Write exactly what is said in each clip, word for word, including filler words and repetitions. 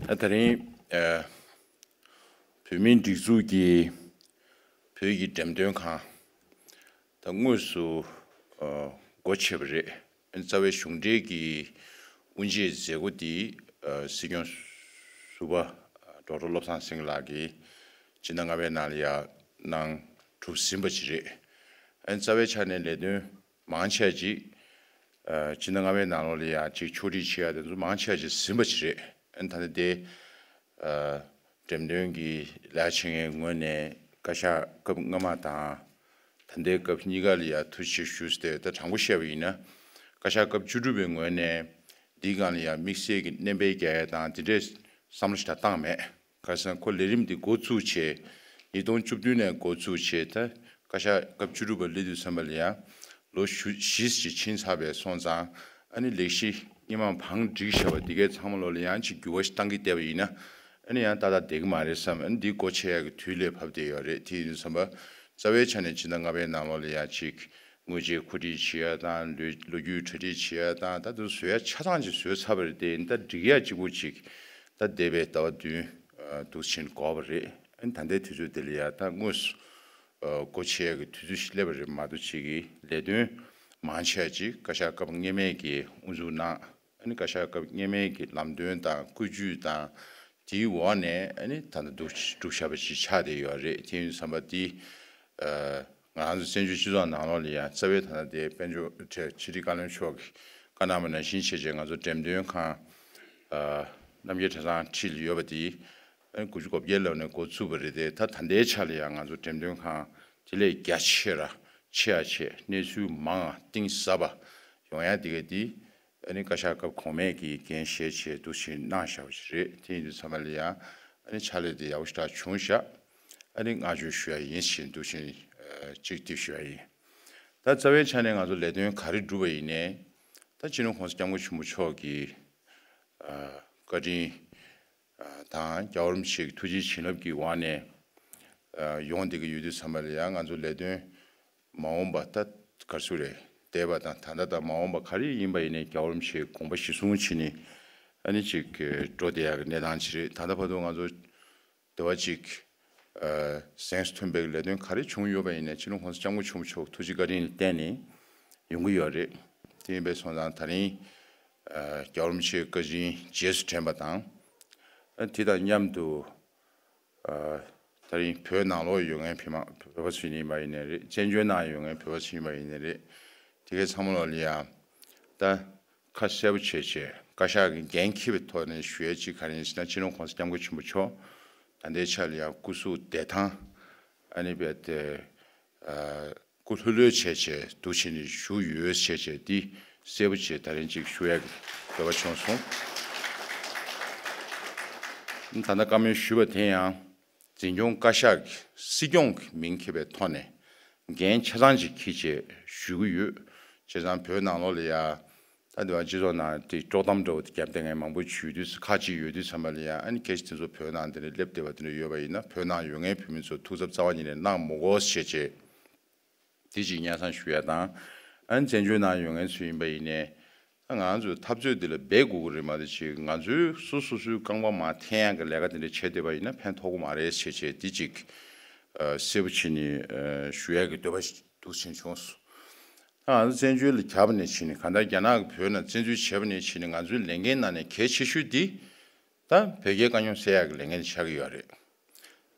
ད་ད་རིང་ཨ་བོད་མིའི་སྒྲིག་འཛུགས་ཀྱི་བོད་ཀྱི་འགྲེམས་སྟོན་ཁང་ད་དངོས་སུ་ཨ་སྒོ་ཕྱེ་བ་རེད། རྩ་བའི་གཞུང་འབྲེལ་གྱི་དབུ་འབྱེད་མཛད་སྒོ་འདི་ཨ་སྲིད་སྐྱོང་ཟུར་པ་ཨ་ཌོག་ཊར་བློ་བཟང་སེང་གེ་ལགས་ཀྱིས་སྤྱི་ཟླ་ལྔ་པའི་ནང་ལ་ཡ་གནང་གྲུབ་ཟིན་པ་ཅིག་རེད། རྩ་བའི་ཆ་ནས་ལས་དོན་མང་ཆེ་ཅིག་ཨ་སྤྱི་ཟླ་ལྔ་པའི་ནང་ལོགས་ལ་ཡ་ཅིག་ཕྱོགས་སྒྲིག་བྱེད་ཡ་དེ་ཚོ་མང་ཆེ་ཅིག་ཟིན་པ་ཅིག་རེད། ཨ་ནི་ད་ལྟ་དེ་ཨ་འགྲེམས་སྟོན་གྱི་ལས་བྱེད་མཁན་ངོས་ནས་བཀའ་ཤག་སྐབས་སྔ་མ་དང་ད་ལྟའི་སྐབས་གཉིས་ཀ་ལ་ཡ་ཐུགས་རྗེ་ཆེ་ཞུས་ཏེ། ད་དྲང་པོ་བཤད་པ་ཡིན་ན་བཀའ་ཤག་སྐབས་བཅུ་དྲུག་པའི་ངོས་ནས་འདིའི་སྒང་ལ་ཡ་དམིགས་བསལ་གྱི་སྣོན་པ་རྒྱག་ཡ་དང་དེ་འདྲའི་བསམ་བློ་ཞིག་ད་བཏང་མེད། ཁ་སང་ཁོ་ལས་རིམ་འདི་འགོ་བཙུགས་བྱས། ཉིས་སྟོང་བཅུ་བདུན་ནས་འགོ་བཙུགས་བྱས། ད་བཀའ་ཤག་སྐབས་བཅུ་དྲུག་པ་སླེབས་དུས་ཙམ་པ་ལ་ཡང་ལོ་བཞི་བཞི་ཞིག་ཕྱིན་ཚར་བའི་སོང་ཙང་། ཨ་ནི་ལས་གཞི་སྔོན་མ་བང་བསྒྲིགས་བཞག་པ་འདི་གའི་ཚང་མ་ལོ་ལ་ཡང་ཅིག་འགྱུར་བ་ཞིག་བཏང་གི་བསྡད་པ་ཡིན་ན། ཨ་ནི་ཡང་ཏག་ཏག་བསྡད་ཀྱི་མ་རེད་བསམ། ཨ་ནི་འདི་སྒོ་ཕྱེ་ཡག་གི་དུས་སླེབས་བབས་བསྡད་ཡོད་རེད། དེ་ཡིན་དུས་ཙམ་པ་རྩ་བའི་ཆ་ནས་ཕྱི་ཟླ་ལྔ་པའི་ནང་ལོགས་ལ་ཡང་ཅིག་དངུལ་ཆད་གོ་སྒྲིག་བྱེད་ཡ་དང་། ལོ་ལོ་རྒྱུས་གྲ་སྒྲིག་བྱེད་ཡ་དང་། ད་དུང་བཟོ་ཡ་ཆ་ཚང་ཅིག་བཟོས་ཚར་བ་རེད། དེ་ཡིན་ད་སྒྲིག་ཡ་གཅིག་པུ་ཅིག་ད་འདས་པའི་ཟླ་བ་བདུན་ཨ་འདུག་ཕྱིན་འགོར་བ་རེད། ཨ་ནི་ད་ལྟའི་དུས་ཚོད་འདི་ལ་ཡ་ད་དངོས་སུ་ཨ་སྒོ་ཕྱེ་ཡ་གི་དུས་ཚོད་ཞིག་སླེབས་པ་རེད་མ་གཏོགས། ཅིག་གི་ལས་དོན་མང་ཆེ་ཅིག་བཀའ་ཤག་སྐབས་སྔོན་མའི་གི་དབུ་འཛུགས་གནང་། ཨ་ནི་བཀའ་ཤག་སྐབས་སྔོན་མའི་གི་ལམ་སྟོན་དང་བཀོད་ཇུས་དང་དེའི་འོག་ནས་ཨ་ནི་ད་ལྟ་འདུག་གྲུབ་བཞག་པ་ཞིག་ཆགས་བསྡད་ཡོད་རེད། དེ་ཡིན་དུས་ཙམ་པ་འདི་ཨ་ང་རང་ཚོ་བཙན་བྱོལ་སྤྱི་ཚོགས་ནང་ལོགས་ལ་ཡང་རྩ་བའི་ད་ལྟ་དེ་དཔལ་འབྱོར་ཁྲལ་ཕྱི་དྲིལ་བཀའ་བློན་མཆོག་གིས་བཀའ་གནང་བ་ནང་བཞིན་བྱས་བྱས་ང་ཚོ་འགྲེམས་སྟོན་ཁང་ཨ་རྣམ་རྒྱལ་གྲྭ་ཚང་འཁྲིས་ལ་ཡོད་པ་དེ་ཨ་ནི་དགུ་བཅུ་གོ་བརྒྱད་ལོ་ནས་འགོ་བཙུགས་པ་རེད་དེ། ད་ད་ལྟའི་ཆ་ལ་ཡང་ང་ཚོ་འགྲེམས་སྟོན་ཁང་དེ་ལས་རྒྱ་ཆེ་ར་ཆེ་ཡ་ཆེ། གནས་ཚུལ་མང་ང་གཏིང་ཟབ་པ་ཡོང་ཡ་དེ་ག་དེ་ཨ་ནི་བཀའ་ཤག་སྐབས་གོང་མའི་གི་འགན་བཞེས་བྱས་འདུག་ཕྱིན་གནང་བཞག་པ་ཞིག་རེད། དེ་ཡིན་དུས་ཙམ་པ་ལ་ཡང་ཨ་ནི་ཕྱག་ལས་དེ་ཡག་པོ་ཞེ་དྲག་བྱུང་བཞག་ཨ་ནི་བསྔགས་བརྗོད་ཞུ་ཡ་ཡིན་ཞེས་འདུག་ཕྱིན་ཨ་གཅིག་དེ་ཞུ་ཡ་ཡིན། ད་རྩ་བའི་ཆ་ནས་ང་ཚོ་ལས་དོན་ག་རེ་བསྒྲུབས་པ་ཡིན་ནའི། ད་སྤྱི་ནོར་༸གོང་ས་༸སྐྱབས་མགོན་ཆེན་པོ་མཆོག་གི་ཨ་བཀའ་དྲིན་ཨ་དང་རྒྱལ་བ་རིན་པོ་ཆེ་གི་ཐུགས་རྗེ་བྱིན་རླབས་ཀྱི་འོག་ནས་ཨ་ཡོང་བསྡད་ཀྱི་ཡོད་དུས་ཙམ་པ་ལ་ཡང་ང་ཚོ་ལས་དོན་མ་འོངས་པ་ད་ག་རེ་ཟེར་དགོས་རེད། འདས་པ་དང་ད་ལྟ་དང་མ་འོངས་པ་ག་རེ་ཡིན་པ་ཡིན་ནའི་རྒྱལ་བ་རིན་པོ་ཆེའི་དགོངས་པ་གཞིར་བཟུང་བྱས་ནས་ཨ་ནི་ཅིག་འགྲོ་བསྡད་ཡག་གི་གནས་སྟངས་ཅིག་རེད། ད་ལྟ་བར་དུ་ང་ཚོ་དེ་བ་ཅིག་ཨ་གཟེངས་སུ་ཐོན་པའི་ལས་དོན་ག་རེ་བྱུང་ཡོད་པ་ཡིན་ནའི་སྤྱི་ནོར་༸གོང་ས་༸སྐྱབས་མགོན་ཆེན་པོ་མཆོག་ཐུགས་རྗེ་བཀའ་དྲིན་ལ་བརྟེན་ནས་ཡོང་གི་ཡོད་རེད། དེ་ཡིན་པའི་སོང་ཙང་ད་རིང་ཨ་རྒྱལ་བ་རིན་པོ་ཆེའི་བཀའ་དྲིན་རྗེས་སུ་དྲན་པ་དང་། ཨ་དེ་དང་མཉམ་དུ་ཨ་ད་རིང་བོད་ནང་ལོགས་ཡོད་མཁན་བོད་མ་བོད་པ་ཚོ་ཡིན་པ་ཡིན་ནའི་རེད། བཙན་བྱོལ་ནང་ཡོད་མཁན་བོད་པ་ཚོ་ཡིན་པ་ཡིན་ནའི་རེད། དེ་གའི་ཚང་མ་ལོགས་ལ་ཡང་ད་ཁ་གསལ་པོ་བྱས་བྱས་བཀའ་ཤག་གི་འགན་འཁྱེར་བའི་ཐོག་ནས་ཞུ་ཡས་ཅིག་ག་རེ་ཡིན་ཟེར་ན། སྤྱི་ནོར་༸གོང་ས་༸སྐྱབས་མགོན་ཆེན་པོ་མཆོག་ད་ལྟའི་ཆ་ལ་ཡང་སྐུ་གཟུགས་བདེ་ཐང་ཨ་ནི་རྦད་དེ་ཨ་སྐུ་ལྷོད་ལྷོད་བྱས་བྱས་འདུག་བྱས་ནས་བཞུགས་ཡོད་བྱས་བྱས་འདི་གསལ་པོ་བྱས་ད་རིང་ཅིག་ཞུ་ཡག་གི་འདོད་པ་བྱུང་སོང་། ད་ལྟ་བཀའ་མོལ་ཞུས་པ་དེ་ཡང་འཛིན་སྐྱོང་བཀའ་ཤག་གི་སྲིད་སྐྱོང་གི་མིང་འཁྱེར་བའི་ཐོག་ནས་འགན་ཆ་ཚང་ཅིག་འཁྱེར་བྱས་ཞུ་གི་ཡོད། བྱས་ཙང་བོད་ནང་ལོགས་ལ་ཡ་ད་འདི་བ་སྤྱི་ཚོགས་ནང་དེ་དཀྲོག་གཏམ་འདྲ་བོ་དེ་རྒྱབ་བསྡད་མཁན་མང་པོ་ཡོད་དུས། ཁག་ཅིག་ཡོད་དུས་ཙམ་པ་ལ་ཡ་ཨ་ནི་སྐད་ཆ་དེ་ཚོ་བོད་ནང་དེ་འདྲ་སླེབས་བསྡད་པ་དེ་འདྲ་ཡོད་པ་ཡིན་ན་བོད་ནང་ཡོད་མཁན་བོད་མི་ཚོ་ཐུགས་འཚབ་རྩ་བ་ཉིད་ནས་གནང་མི་དགོས་ཞེས་བྱས། དེ་གཅིག་སྙན་སེང་ཞུ་ཡ་དང་། ཨ་ནི་བཙན་བྱོལ་ནང་ཡོད་མཁན་ཚོ་ཡིན་པ་ཡིན་ནའི། ད་ང་ཚོའི་འཐབ་རྩོད་འདི་ལ་འབད་དགོས་ཀྱི་རེད་མ་གཏོགས་ཅིག་ང་ཚོའི་སོ་སོ་སོའི་རྐང་པ་མར་འཐེན་ཡག་གི་ལས་ཀ་དེ་འདྲ་བྱས་བསྡད་པ་ཡིན་ན་ཕན་ཐོགས་ཀྱི་མ་རེད་ཟེར་བྱས་འདི་གཅིག་ཨ་གསལ་པོ་བྱས་ནས་ཨ་ཞུ་ཡག་གི་འདོད་པ་འདུག་སེ་བྱུང་སོང་། ད་ང་ཚོ་བཙན་བྱོལ་ལ་གྱར་བ་ནས་བྱས་ནས། གང་ལྟར་རྒྱ་ནག་གིས་བོད་ནང་བཙན་འཛུལ་བྱས་པ་ནས་བྱས་ནས་ང་ཚོའི་ལས་འགན་ནང་ནས་གལ་ཆེ་ཤོས་འདི་ད་བོད་རྒྱའི་དཀའ་རྙོག་སེལ་ཡག་གི་ལས་འགན་ཆགས་ཀྱི་ཡོད་རེད།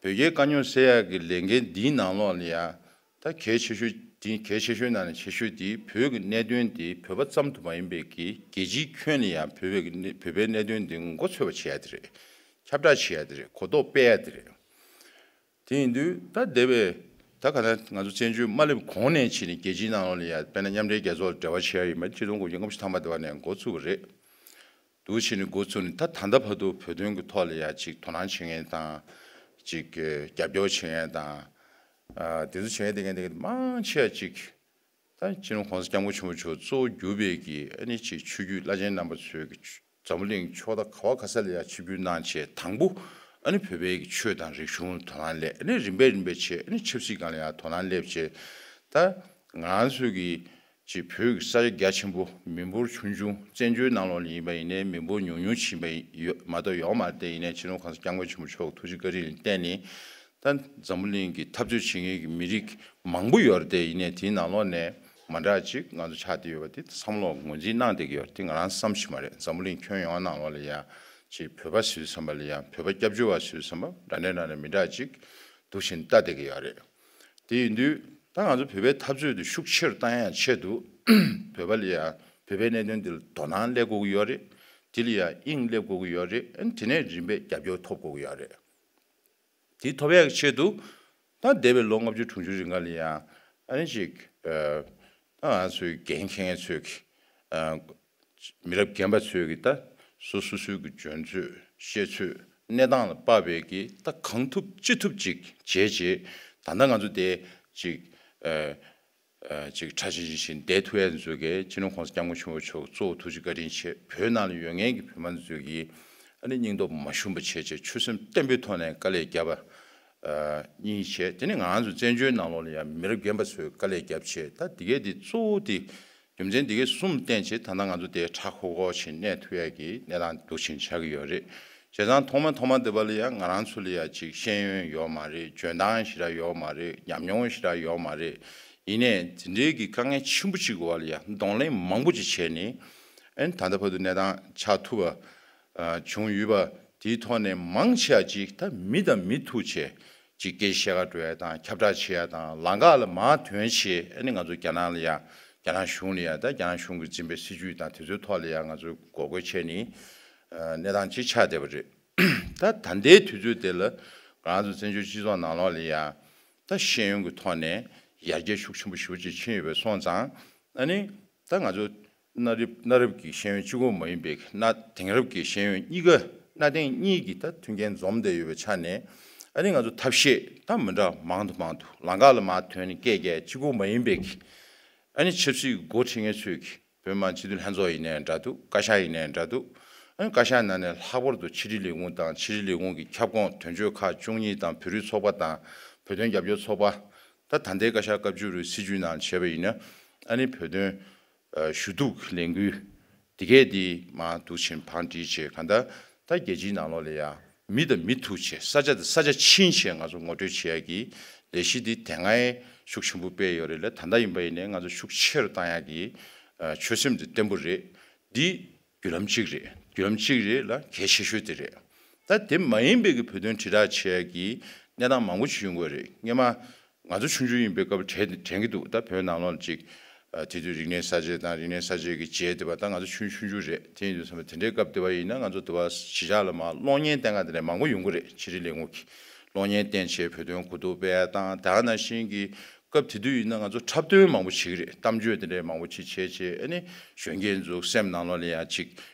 བོད་རྒྱའི་དཀའ་རྙོག་སེལ་ཡག་གི་ལས་འགན་འདིའི་ནང་ལོགས་ལ་ཡ་ད་གལ་ཆེ་ཤོས་འདི། གལ་ཆེ་ཤོས་ནང་ནས་ཆེ་ཤོས་འདི་བོད་ཀྱི་གནད་དོན་འདི་བོད་པ་ཙམ་དུ་མ་ཡིན་པའི་གི་རྒྱལ་སྤྱིའི་ཁྱོན་ནས་ཡང་བོད་པའི་གི་གནད་བོད་པའི་གནད་དོན་འདི་མགོ་ཚོས་པ་བྱེད་ཡ་དེ་རེད། ཁྱབ་བསྒྲགས་བྱེད་ཡ་དེ་རེད། གོ་རྟོགས་སྤེལ་ཡ་དེ་རེད། དེ་ཡིན་དུས་ད་འདས་པའི་ད་ག་ད་ང་ཚོ་བཙན་བྱོལ་མ་སླེབས་གོང་ནས་བྱས་ནས་རྒྱལ་སྤྱིའི་ནང་ལོགས་ལ་ཡ་དཔེར་ན་མཉམ་འབྲེལ་རྒྱལ་ཚོགས་ལ་འབྲེལ་བ་བྱེད་ཡ་ཡིན་པ་ཆིག་སྟོང་དགུ་བརྒྱ་ལྔ་བཅུ་ཐམ་པ་དེ་བ་ནས་འགོ་ཚུགས་པ་རེད། འདུག་བྱས་ནས་འགོ་ཚུགས་ནས་ད་ད་ལྟ་བར་དུ་བོད་དོན་གྱི་ཐོག་ལ་ཡ་ཅིག་དོ་སྣང་བྱེད་མཁན་དང་། ཅིག་རྒྱབ་སྐྱོར་བྱེད་མཁན་དང་། ཨ་དེ་ཚོ་བྱེད་མཁན་དེ་མཁན་དེ་མཁན་མང་ཆེ་བ་ཅིག་ད་སྤྱི་ནོར་༸གོང་ས་༸སྐྱབས་མགོན་ཆེན་པོ་མཆོག་གཙོ་བོ་གྱུར་པའི་གི་ཨ་ནི་ཅིག་ཆོས་བརྒྱུད་བླ་ཆེན་རྣམ་པ་ཚོས་གི་འཛམ་བུ་གླིང་ཕྱོགས་མཐའ་ག་བ་ག་ས་ལ་ཡ་ཆིབས་བསྒྱུར་གནང་བྱས། དང་པོ་ཨ་ནི་བོད་པའི་གི་ཆོས་དང་རིག་གཞུང་ལ་དོ་སྣང་སླེབས། ཨ་ནི་རིམ་པས་རིམ་པས་བྱས་ཨ་ནི་ཆབ་སྲིད་སྒང་ལ་ཡ་དོ་སྣང་སླེབས་བྱས། ད་ང་རང་ཚོའི་གི་ ཅིག་བོད་ཀྱི་ས་ཆ་རྒྱ་ཆེན་པོ། མི་འབོར་ཆུང་ཆུང་། བཙན་བྱོལ་ནང་ལོགས་ལ་ཡིན་པ་ཡིན་ནའི་མི་འབོར་ཉུང་ཉུང་ཞིག་ཡིན་པ་ཡོད་མ་གཏོགས་ཡོད་མ་རེད། དེ་ཡིན་ནའི་སྤྱི་ནོར་གོང་ས་སྐྱབས་མགོན་ཆེན་པོ་མཆོག་ཐུགས་རྗེ་བཀའ་དྲིན་ལ་བརྟེན་ནས། ད་འཛམ་བུ་གླིང་གི་འཐབ་རྩོད་བྱེད་མཁན་གྱི་མི་རིགས་མང་པོ་ཡོད་རེད། དེ་ཡིན་ནའི་དེའི་ནང་ལོགས་ནས་མ་འདྲ་ཅིག་ང་ཚོ་ཆགས་བསྡད་ཡོད་པ་དེ་བསམ་བློ་ངོས་འཛིན་གནང་བསྡད་ཀྱི་ཡོད་རེད། དེ་ང་རང་བསམ་ཞིག་མ་རེད། འཛམ་བུ་གླིང་ཁྱོན་ཡོངས་ནང་ལོགས་ལ་ཡ་ཅིག་བོད་པ་ཟེར་དུས་ཙམ་པ་ལ་ཡ། བོད་པ་སྐྱབས་བཅོལ་བ་ཟེར་དུས་ཙམ་པ་འདྲ་འདྲ་འདྲ་འདྲ་མི་འདྲ་ཅིག་འདུག་བཞིན་ལྟ་བསྡད་ཀྱི་ཡོད་རེད། དེ་ཡིན་དུས་ད་ང་ཚོ་བོད་པའི་འཐབ་རྩོད་དེ་ཤུགས་ཆེ་རུ་བཏང་ཡག་ཆེད་དུ། བོད་པ་ལ་ཡ་བོད་པའི་གནད་དོན་འདི་ལ་དོ་སྣང་སླེབས་དགོས་ཀྱི་ཡོད་རེད། དེ་ལ་ཡ་དབྱིངས་སླེབས་དགོས་ཀྱི་ཡོད་རེད། ཨ་ནི་དེ་ནས་རིམ་པས་རྒྱབ་སྐྱོར་ཐོབ་དགོས་ཀྱི་ཡོད་རེད། དེ་ཐོབ་ཡག་གི་ཆེད་དུ། ད་འདས་པའི་ལོ་ལྔ་བཅུ་དྲུག་ཅུ་རིང་ག་ལ་ཡ་ཨ་ནི་ཅིག་ཨ། ད་ང་ཚོའི་འགན་འཁྱེར་མཁན་ཚོས་ཀྱི་ཨ། མི་རབས་རྒན་པ་ཚོས་ཀྱི་ད་སོ་སོ་སོའི་གི་འཇོན་ཚོད་ཤེས་ཚོད་གནས་སྟངས་ལ་དཔག་པའི་གི་ད་གང་ཐུབ་ཅི་ཐུབ་ཅིག་བྱས་བྱས། ད་ལྟ་ང་ཚོ་དེ་ཅིག་ཨ། ཨ། ཅིག་ཁྲ་ཆིལ་ཆིལ་བཞིན་བསྡད་ཐུབ་ཡ་ཚོས་ཀྱི་སྤྱི་ནོར་གོང་ས་སྐྱབས་མགོན་ཆེན་པོ་མཆོག་གཙོ་བོ་ཐུགས་རྗེ་བཀའ་དྲིན་ཆེ། བོད་ནང་ལ་ཡོད་མཁན་གྱི་བོད་མི་ཚོས་ཀྱི་ཨ་ནི་སྙིང་སྟོབས་མ་ཞུམ་པ་བྱས་བྱས། ཆོད་སེམས་བརྟན་པོའི་ཐོག་ནས་དཀའ་ལས་བརྒྱབ་པ། ཨ། གཉིས་བྱས། དེ་ནས་ང་རང་ཚོ་བཙན་བྱོལ་ནང་ལོགས་ལ་ཡང་མི་རབས་རྒན་པ་ཚོས་དཀའ་ལས་བརྒྱབ་བྱས། ད་འདི་གས་འདི་གཙོ་བོ་དེ་རྒྱུ་མཚན་འདི་གས་གསུམ་བརྟེན་བྱས། ད་ལྟ་ང་ཚོ་དེ་ཧྲ་ཧོ་ཧོ་བྱས་གནས་ཐུབ་ཡ་གི་གནས་སྟངས་འདུག་བཞིན་ཆགས་ཀྱི་ཡོད་རེད། བྱས་ཙང་ཐོག་མ་ཐོག་མ་འདི་པ་ལ་ཡང་ང་རང་ཚོ་ལ་ཡང་ཅིག་ཤེས་ཡོན་ཡོད་མ་རེད། འཇོན་ཐང་ཞེ་དྲག་ཡོད་མ་རེད། ཉམས་མྱོང་ཞེ་དྲག་ཡོད་མ་རེད། ཡིན་ནའི་འདི་འདྲའི་གི་དཀའ་ངལ་ཆེན་པོ་ཅིག་གི་འོག་ལ་ཡང་གདོང་ལེན་མང་པོ་ཅིག་བྱས་ནས། ཨ་ནི་ད་ལྟ་བར་དུ་གནས་སྟངས་ཆགས་ཐུབ་པ་ཨ། བྱུང་ཡོད་པ། དེའི་ཐོག་ནས་མང་ཆེ་བ་ཅིག་ད་མི་དང་མི་ཐུག་བྱས་ཅིག་སྐད་བཤད་ག་འགྲོ་ཡ་དང་། ཁྱབ་བསྒྲགས་བྱེད་ཡ་དང་། ལམ་ཁ་ལ་མར་ཐོན་བྱས། ཨ་ནི་ང་ཚོ་རྒྱ་ནག་ལ་ཡ། རྒྱ་ནག་གཞུང་ལ་ཡ། ད་རྒྱ་ནག་གཞུང་གིས་འཛིན་པའི་སྲིད་བྱུས་དང་དེ་ཚོའི་ཐོག་ལ་ཡ་ང་ཚོས་འགོག་རྒོལ་བྱས་ནས་ཨ། གནས་སྟངས་ཅིག་ཆགས་བསྡད་པ་རེད། ད་ད་ལྟའི་དུས་ཚོད་དེ་ལ་ང་ཚོ་བཙན་བྱོལ་སྤྱི་ཚོགས་ནང་ལོགས་ལ་ཡ་ད་ཤེས་ཡོན་གྱི་ཐོག་ནས་ཡར་རྒྱས་ཤུགས་ཆེན་པོ་ཞེ་པོ་ཅིག་ཕྱིན་ཡོད་པ་སོང་ཙང་། ཨ་ནི་ད་ང་ཚོ་གནའ་རབས་གནའ་རབས་ཀྱི་ཤེས་ཡོན་གཅིག་པོ་མ་ཡིན་པའི་གནའ་དེང་རབས་ཀྱི་ཤེས་ཡོན་གཉིས་ཀ། གནའ་དེང་གཉིས་ཀྱི་ད་མཐུན་རྐྱེན་འཛོམས་བསྡད་ཡོད་པའི་ཆ་ནས། ཨ་ནི་ང་ཚོ་ཐབས་ཤེས་ད་མི་འདྲ་མང་དུ་མང་དུ། ལམ་ཁ་ལ་མར་ཐོན་ནས་སྐད་རྒྱག་གཅིག་པོ་མ་ཡིན་པའི་གི། ཨ་ནི་ཆབ་སྲིད་འགོ་ཁྲིད་མཁན་ཚོས་ཀྱི་བོད་མི་མང་སྤྱི་འཐུས་ལྷན་ཚོགས་ཡིན་ནའི་འདྲ་འདུག་བཀའ་ཤག་ཡིན་ནའི་འདྲ་འདུག་ཨ་ནི་བཀའ་ཤག་ནང་ནས་ལྷག་པར་དུ་ཕྱི་དྲིལ་ལས་ཁུངས་དང་། ཕྱི་དྲིལ་ལས་ཁུངས་ཀྱི་ཁྱབ་ཁོངས་དོན་གཅོད་ཁག་བཅུ་གཉིས་དང་། བོད་རིགས་ཚོགས་པ་དང་། བོད་དོན་རྒྱབ་སྐྱོར་ཚོགས་པ། ད་ད་ལྟའི་བཀའ་ཤག་བཀའ་བརྒྱུད་རུ་སྲིད་བྱུས་ནང་བྱས་པ་ཡིན་ན། ཨ་ནི་བོད་དོན་ཨ། ཞུ་གཏུག་ལས་འགུལ་འདི་གས་འདི་མར་འདུག་བྱས་བང་སྒྲིག་བྱས། གང་ལྟར་ད་རྒྱལ་སྤྱིའི་ནང་ལོགས་ལ་ཡ་མི་དང་མི་ཐུག་བྱས། ས་ཆ་དང་ས་ཆ་ཕྱིན་བྱས་ང་ཚོ་ངོ་སྤྲོད་བྱེད་ཡ་གི་ལས་གཞི་འདི་དེ་སྔ་ཡང་ཤུགས་ཆེན་པོ་སྤེལ་ཡོད་རེད་ལ། ད་ལྟ་ཡིན་པ་ཡིན་ནའི་ང་ཚོ་ཤུགས་ཆེ་རུ་བཏང་ཡ་གི་ཨ། ཆོད་སེམས་འདི་བརྟན་པོ་རེད། འདི་བརྒྱུད་ལམ་གཅིག་རེད། བརྒྱུད་ལམ་གཅིག་རེད་ལ་གལ་ཆེ་ཤོས་དེ་རེད། ད་དེ་མ་ཡིན་པའི་གི་བོད་དོན་དྲིལ་བསྒྲགས་བྱེད་ཡ་གི་གནས་སྟངས་མང་པོ་ཞིག་ཡོང་གི་རེད། སྔོན་མ་ང་ཚོ་ཆུང་ཆུང་ཡིན་པའི་སྐབས་དྲན་དྲན་གྱི་འདུག་ད་བོད་ནང་ལོགས་ལ་ཅིག་ཨ། དེ་དུས་རིག་གནས་གསར་བརྗེ་དང་། རིག་གནས་གསར་བརྗེ་གི་རྗེས་དེ་བ། ད་ང་ཚོ་ཆུང་ཆུང་ཆུང་རེད། དེ་ཡིན་དུས་ཙམ་པ་དེ་འདྲའི་སྐབས་དེ་བ་ཡིན་ན་ང་ཚོ་དེ་བ་གཞིས་ཆགས་ལ་མར་གློག་བརྙན་བསྟན་ག་དེ་འདྲ་མང་པོ་ཡོང་གི་རེད། ཕྱི་དྲིལ་ལས་ཁུངས་ཀྱིས་གློག་བརྙན་བསྟན་བྱས་བོད་དོན་གོ་རྟོགས་སྤེལ་ཡ་དང་། དེ་ག་ནང་བཞིན་གྱི་སྐབས་དེ་དུས་ཡིན་ན་ང་ཚོ་འཁྲབ་སྟོན་མང་པོ་བྱེད་ཀྱི་རེད། གཏམ་བརྗོད་དེ་འདྲའི་མང་པོ་ཅིག་བྱས་བྱས། ཨ་ནི་གཞོན་སྐྱེས་ཚོ་སེམས་ནང་ལོགས་ལ་ཡ་ཅིག་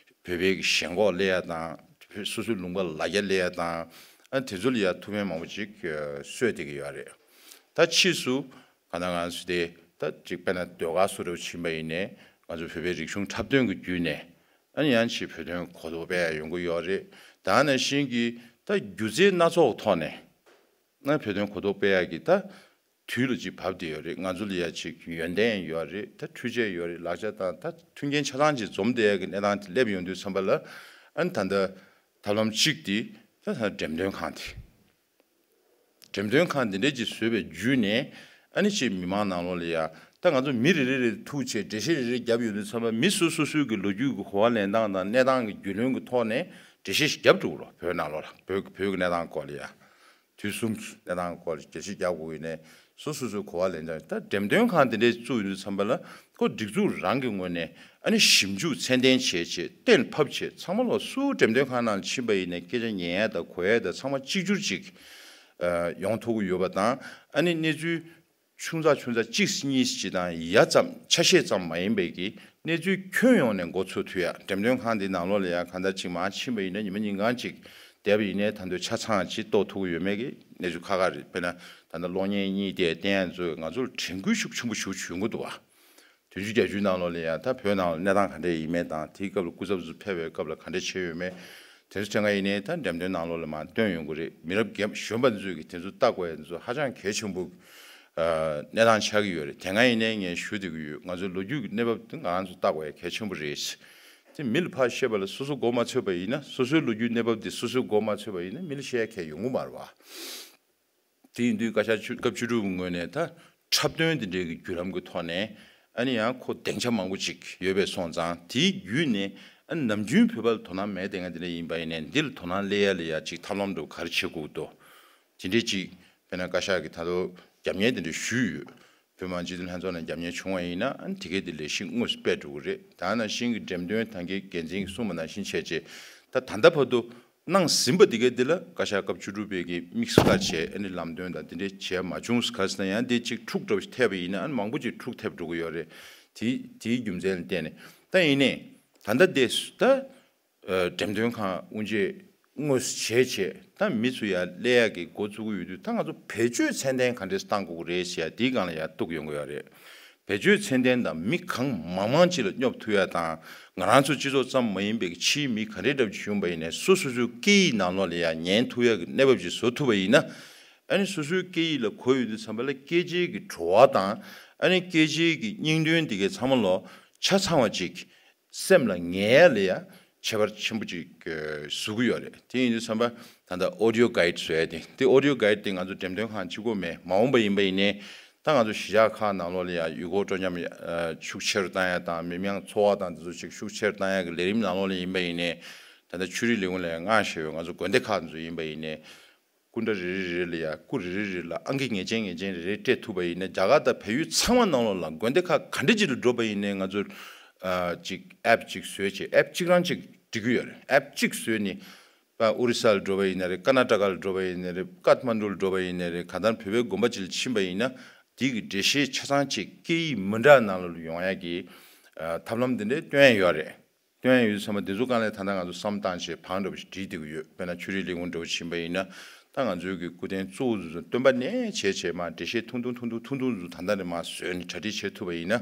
བོད་པའི་གི་ཞེན་ཁོག་སླེབས་ཡ་དང་། སོ་སོའི་ལུང་པ་ལ་རྒྱ་སླེབས་ཡ་དང་། ཨ། དེ་ཚོ་ལ་ཡ་ཐུགས་ཕན་མང་པོ་ཅིག་གསོས་བསྡད་ཀྱི་ཡོད་རེད། ད་ཕྱིས་སུ་ག་ན་ང་ཚོ་དེ་ད་ཅིག་དཔེར་ན་ཟློས་གར་བཟོ་འདྲ་ཕྱིན་པ་ཡིན་ནའི་ང་ཚོ་བོད་པའི་རིག་གཞུང་འཁྲབ་སྟོན་གྱི་བརྒྱུད་ནས། ཨ་ནི་ཡང་ཅིག་བོད་དོན་གོ་རྟོགས་སྤེལ་ཡ་ཡོང་གི་ཡོད་རེད། ད་ནང་བཞིན་གྱི་ད་སྒྱུ་རྩལ་སྣ་ཚོགས་ཐོག་ནས་ཨ། བོད་དོན་གོ་རྟོགས་སྤེལ་ཡ་གི་ད་དུས་ལ་ཅིག་བབས་བསྡད་ཡོད་རེད། ང་ཚོ་ལ་ཡ་ཅིག་ཡོན་ཏན་ཡོད་རེད། ད་འཕྲུལ་ཆས་ཡོད་རེད། ལག་ཆ་དང་ད་མཐུན་རྐྱེན་ཆ་ཚང་ཅིག་འཛོམས་བསྡད་ཡ་གི་གནས་སྟངས་དེ་སླེབས་ཡོང་དུས་ཙམ་པ་ལ། ཨ་ནི་ད་ལྟ་ཐབས་ལམ་གཅིག་དེ་ད་ད་འགྲེམས་སྟོན་ཁང་དེ། འགྲེམས་སྟོན་ཁང་འདི་འདྲས་ཅིག་བཟོས་པའི་བརྒྱུད་ནས། ཨ་ནི་ཅིག་མི་མང་ནང་ལོགས་ལ་ཡ། ད་ང་ཚོ་མི་རེ་རེ་རེ་ཐུག་བྱས་འགྲེལ་བཤད་རེ་རེ་བརྒྱབ་ཡོང་དུས་ཙམ་པ། མི་སོ་སོ་སོའི་གི་ལོ་རྒྱུས་ཀྱི་གོ་བ་ལེན་སྟངས་དང་གནས་སྟངས་ཀྱི་རྒྱུས་ལོན་གྱི་ཐོག་ནས་འགྲེལ་བཤད་ཞིག་བརྒྱབ་འགྲོ་གི་རེད། བོད་ནང་ལོགས་ལ་བོད་བོད་ཀྱི་གནས་སྟངས་སྐོར་ལ་ཡ། དུས་གསུམ་གྱི་གནས་སྟངས་སྐོར་ལ་འགྲེལ་བཤད་རྒྱག་དགོས་ཀྱི་ནས། སོ་སོ་སོའི་གོ་བ་ལེན་སྟངས། ད་འགྲེམས་སྟོན་ཁང་དེ་འདྲས་བཙུགས་ཡོང་དུས་ཙམ་པ་ལ། ཁོ་སྒྲིག་འཛུགས་རང་གི་ངོས་ནས་ཨ་ནི་ཞིབ་འཇུག་ཚད་ལྡན་བྱས་བྱས། གཏན་ཕབ་བྱས། ཚང་མ་ལོག་སུ་འགྲེམས་སྟོན་ཁང་ནང་ཕྱིན་པ་ཡིན་ནའི་སྐད་ཆ་ཉན་ཡ་དང་གོ་ཡ་དང་ཚང་མ་གཅིག་གྱུར་ཅིག་ཨ། ཡོང་ཐུབ་ཀྱི་ཡོད་པ་དང་། ཨ་ནི་གནས་ཚུལ་ཆུང་ཙག་ཆུང་ཙག་གཅིག་གཉིས་ཅིག་དང་ཡ་ཙམ་ཆ་ཤས་ཙམ་མ་ཡིན་པའི་གི་གནས་ཚུལ་ཁྱོན་ཡོངས་ནས་མགོ་ཚོད་ཐུབ་ཡ། འགྲེམས་སྟོན་ཁང་འདི་ནང་ལོགས་ལ་ཡ་གང་ལྟར་ཅིག་མར་ཕྱིན་པ་ཡིན་ན་ཉི་མ་ཉིན་གང་ཅིག་བསྡད་པ་ཡིན་ནའི་ད་དུང་ཆ་ཚང་ཅིག་རྟོགས་ཐུབ་ཀྱི་ཡོད་མེད་ཀྱི་གནས་ཚུལ་ཁག་ཁག་རེད། དཔེར་ན་ད་ལྟ་གློག་བརྙན་གཉིས་དེ་བསྟན་ཡ་ཚོས་ང་ཚོར་དྲན་སྐུལ་ཤུགས་ཆེན་པོ་ཞེ་པོ་ཅིག་ཡོང་གི་འདུག་བ། བདུན་ཅུ་བརྒྱད་ཅུའི་ནང་ལོགས་ལ་ཡང་ད་བོད་ནང་ལ་གནས་སྟངས་ག་འདྲ་ཡིན་མིན་དང་། དེའི་སྐབས་ལ་སྐུ་ཚབ་ཚོ་ཕེབས་པའི་སྐབས་ལ་ག་འདྲ་བྱས་ཡོད་མེད། དེ་ཚོ་དེ་སྔ་ཡིན་ནའི་ད་འགྲེམས་སྟོན་ནང་ལོགས་ལ་མར་བཏོན་ཡོང་གི་རེད། མི་རབས་རྒན་གཞོན་པ་ཚོས་ཀྱིས་དེ་ཚོ་ལྟ་དགོས་ཡ་ཚོ་ཧ་ཅང་གལ་ཆེན་པོ་ གནས་སྟངས་ཆགས་ཀྱི་ཡོད་རེད། དེ་སྔ་ཡིན་ནའི་ངས་ཞུ་བསྡད་ཀྱི་ཡོད། ང་ཚོའི་ལོ་རྒྱུས་ཀྱི་གནས་བབ་དེ་ང་རང་ཚོ་བལྟ་དགོས་ཡ་གལ་ཆེན་པོ་རེད། དེ་མི་ལ་ཕར་བཤད་པ་ལ་སོ་སོ་མགོ་མ་ཚོས་པ་ཡིན་ན། སོ་སོའི་ལོ་རྒྱུས་གནས་བབ་དེ་སོ་སོའི་མགོ་མ་ཚོས་པ་ཡིན་ན་མི་ལ་བཤད་ཡ་གལ་ཡོང་གི་མ་རེད་བ། དེ་ཡིན་དུས་བཀའ་ཤག་བཅུ་སྐབས་བཅུ་དྲུག་པའི་ངོས་ནས་ད་འཁྲབ་སྟོན་དེ་འདྲའི་གི་བརྒྱུད་ལམ་གྱི་ཐོག་ནས་ཨ་ནི་ཡང་ཁོ་སྡིངས་ཆ་མང་པོ་ཅིག་ཡོད་པའི་སོང་ཙང་། དེའི་བརྒྱུད་ནས་ཨ་ནི་ནམ་རྒྱུན་བོད་པ་ལ་དོ་སྣང་མེད་བསྡད་མཁན་དེ་འདྲ་ཡིན་པ་ཡིན་ནའི་འདི་ལ་དོ་སྣང་སླེབས་ཡ་ལ་ཡ་ཅིག་ཐབས་ལམ་འདྲ་བོ་ག་རེ་བྱེད་དགོས་འདུག་དེ་འདྲའི་ཅིག་དཔེར་ན་བཀའ་ཤག་གི་ད་དུང་རྒྱབ་གཉེར་དེ་འདྲ་ཞུས་ཡོད། བོད་མི་མང་སྤྱི་འཐུས་ལྷན་ཚོགས་ནས་རྒྱབ་གཉེར་བྱུང་བ་ཡིན་ན་ཨ་ནི་དེ་གས་དེ་ལས་གཞི་དངོས་སུ་སྤེལ་འགྲོ་གི་རེད། ད་ནང་བཞིན་གྱི་འགྲེམས་སྟོན་ད་གིན་འགན་འཛིན་གྱིས་གསུངས་པ་ནང་བཞིན་བྱས་རྗེས་ད་ད་ལྟ་བར་དུ་གནང་ཟིན་པ་དེ་གས་དེ་ལ་བཀའ་ཤག་སྐབས་བཅུ་དྲུག་པའི་གི་དམིགས་བཀར་བྱས་ཨ་ནི་ལམ་སྟོན་དང་དེ་འདྲའི་བྱས་མ་བྱུང་། ག་རེ་ཟེར་ན་ཡང་དེ་ཅིག་འཁྲུག་འདྲ་བོ་ཞིག་ཐེབས་པ་ཡིན་ན་ཨ་ནི་མང་པོ་ཅིག་འཁྲུག་ཐེབས་འགྲོ་གི་ཡོད་རེད། དེ་དེའི་རྒྱུ་མཚན་ལ་བརྟེན་ནས། ད་ཡིན་ནའི་ད་ལྟ་དེ་ད། འགྲེམས་སྟོན་ཁང་དབུ་འབྱེད་དངོས་སུ་བྱས་བྱས་ད་མི་ཚོ་ཡར་སླེབས་ཡག་གི་འགོ་བཙུགས་ཀྱི་ཡོད་དུས། ད་ང་ཚོ་བེད་སྤྱོད་ཚད་ལྡན་ག་འདྲས་བཏང་དགོས་ཀྱི་རེད་ཟེར་ཡ་དེའི་སྒང་ལ་ཡར་གཏུག་ཡོང་གི་ཡོད་རེད། བེད་སྤྱོད་ཚད་ལྡན་དང་མི་གང་མང་མང་ཅིག་ལ་སྙོབ་ཐུབ་ཡ་དང་། ང་རང་ཚོ་སྤྱི་ཚོགས་ཙམ་མ་ཡིན་པའི་ཕྱིའི་མི་ག་འདྲས་འདྲ་བོ་ཅིག་ཡོང་པ་ཡིན་ནའི་སོ་སོ་སོའི་སྐད་ཡིག་ནང་ལོགས་ལ་ཡར་ཉན་ཐུབ་ཡ་གི་གནས་བབ་ཅིག་བཟོ་ཐུབ་པ་ཡིན་ན། ཨ་ནི་སོ་སོའི་སྐད་ཡིག་ལ་གོ་ཡོང་དུས་ཙམ་པ་ལ་སྐད་ཆའི་གི་བྲོ་བ་དང་ཨ་ནི་སྐད་ཆའི་གི་སྙིང་དོན་དེ་གའི་ཚང་མ་ལོ་ཆ་ཚང་བ་ཅིག་སེམས་ལ་ངེས་ཡ་ལ་ཡ་ཁྱད་པར་ཆེན་པོ་ཅིག་བཟོ་གི་ཡོད་རེད། དེ་ཡིན་དུས་ཙམ་པ་ད་ལྟ་audio guide བཟོ་ཡ་དེ། དེ་audio guide དེ་ང་ཚོ་འགྲེམས་སྟོན་ཁང་གཅིག་པོ་མེད། མ་འོངས་པ་ཡིན་པ་ཡིན་ནའི་ད་ང་ཚོ་གཞིས་ཆགས་ཁག་ནང་ལོགས་ལ་ཡ་ཡུལ་སྐོར་སྤྲོ་ཉམས་ཤུགས་ཆེ་རུ་བཏང་ཡ་དང་། མི་མང་འཚོ་བ་དང་དེ་ཚོ་ཅིག་ཤུགས་ཆེ་རུ་བཏང་ཡ་གི་ལས་རིམ་ནང་ལོགས་ལ་ཡིན་པ་ཡིན་ནའི། ད་ལྟ་ཆོས་རིག་ལས་ཁུངས་ལ་ཡ་མངགས་བཞག་ཡོད། ང་ཚོ་དགོན་སྡེ་ཁག་དེ་ཚོ་ཡིན་པ་ཡིན་ནའི། སྐུ་འདྲ་རེ་རེ་རེ་ལ་ཡ། སྐུ་རེ་རེ་རེ་ལ་ཨང་ཀི་ངེས་ཅན་ངེས་ཅན་རེ་རེ་སྤྲད་ཐུབ་པ་ཡིན་ན། རྒྱ་གར་དང་བལ་ཡུལ་ཚང་མ་ནང་ལོགས་ལ་དགོན་སྡེ་ཁག་ག་འདྲ་ཅིག་ལ་འགྲོ་པ་ཡིན་ནའི་ང་ཚོར་ཨ་ཅིག་app ཅིག་བཟོས་བྱས། app གཅིག་རང་ཅིག་འགྲིག་གི་ཡོད་རེད། app གཅིག་བཟོས་ནས་པ་ཨོ་རི་ས་ལ་འགྲོ་པ་ཡིན་ན་རེད། ཀར་ནཱ་ཊ་ཀ་ལ་འགྲོ་པ་ཡིན་ན་རེད། ཀཏ་མན་ཌུ་ལ་འགྲོ་པ་ཡིན་ན་རེད། གང་ལྟར་བོད་པའི་དགོན་པ་ཅིག་ལ་ཕྱིན་པ་ཡིན་ན་དེ་གི་འགྲེལ་བཤད་ཆ་ཚང་ཅིག་སྐད་ཡིག་མི་འདྲ་ནང་ལོགས་ལ་ཡོང་ཡ་གི་ཨ་ཐབས་ལམ་དེ་འདྲའི་སྟོན་ཡ་ཡོད་རེད། སྟོན་ཡ་ཡོད་ཙང་མ་དེ་ཚོ་སྒང་ལ་ད་ལྟ་ང་ཚོ་བསམ་བཏང་བྱས་བང་འདྲ་པོ་ཞིག་བསྒྲིགས་བསྡད་ཀྱི་ཡོད། དཔེར་ན་ཆོས་རིག་ལས་ཁུངས་འདྲ་པོ་ཕྱིན་པ་ཡིན་ན། ད་ང་ཚོའི་གི་སྐུ་རྟེན་གཙོ་བོ་ཚོ་སྟོན་པ་ནས་བྱས་བྱས་མར་འགྲེལ་བཤད་ཐུང་ཐུང་ཐུང་ཐུང་ཐུང་ཐུང་ཚོ་ད་ལྟ་ནས་མར་བཟོས་ནས་གྲ་སྒྲིག་བྱེད་ཐུབ་པ་ཡིན་ན་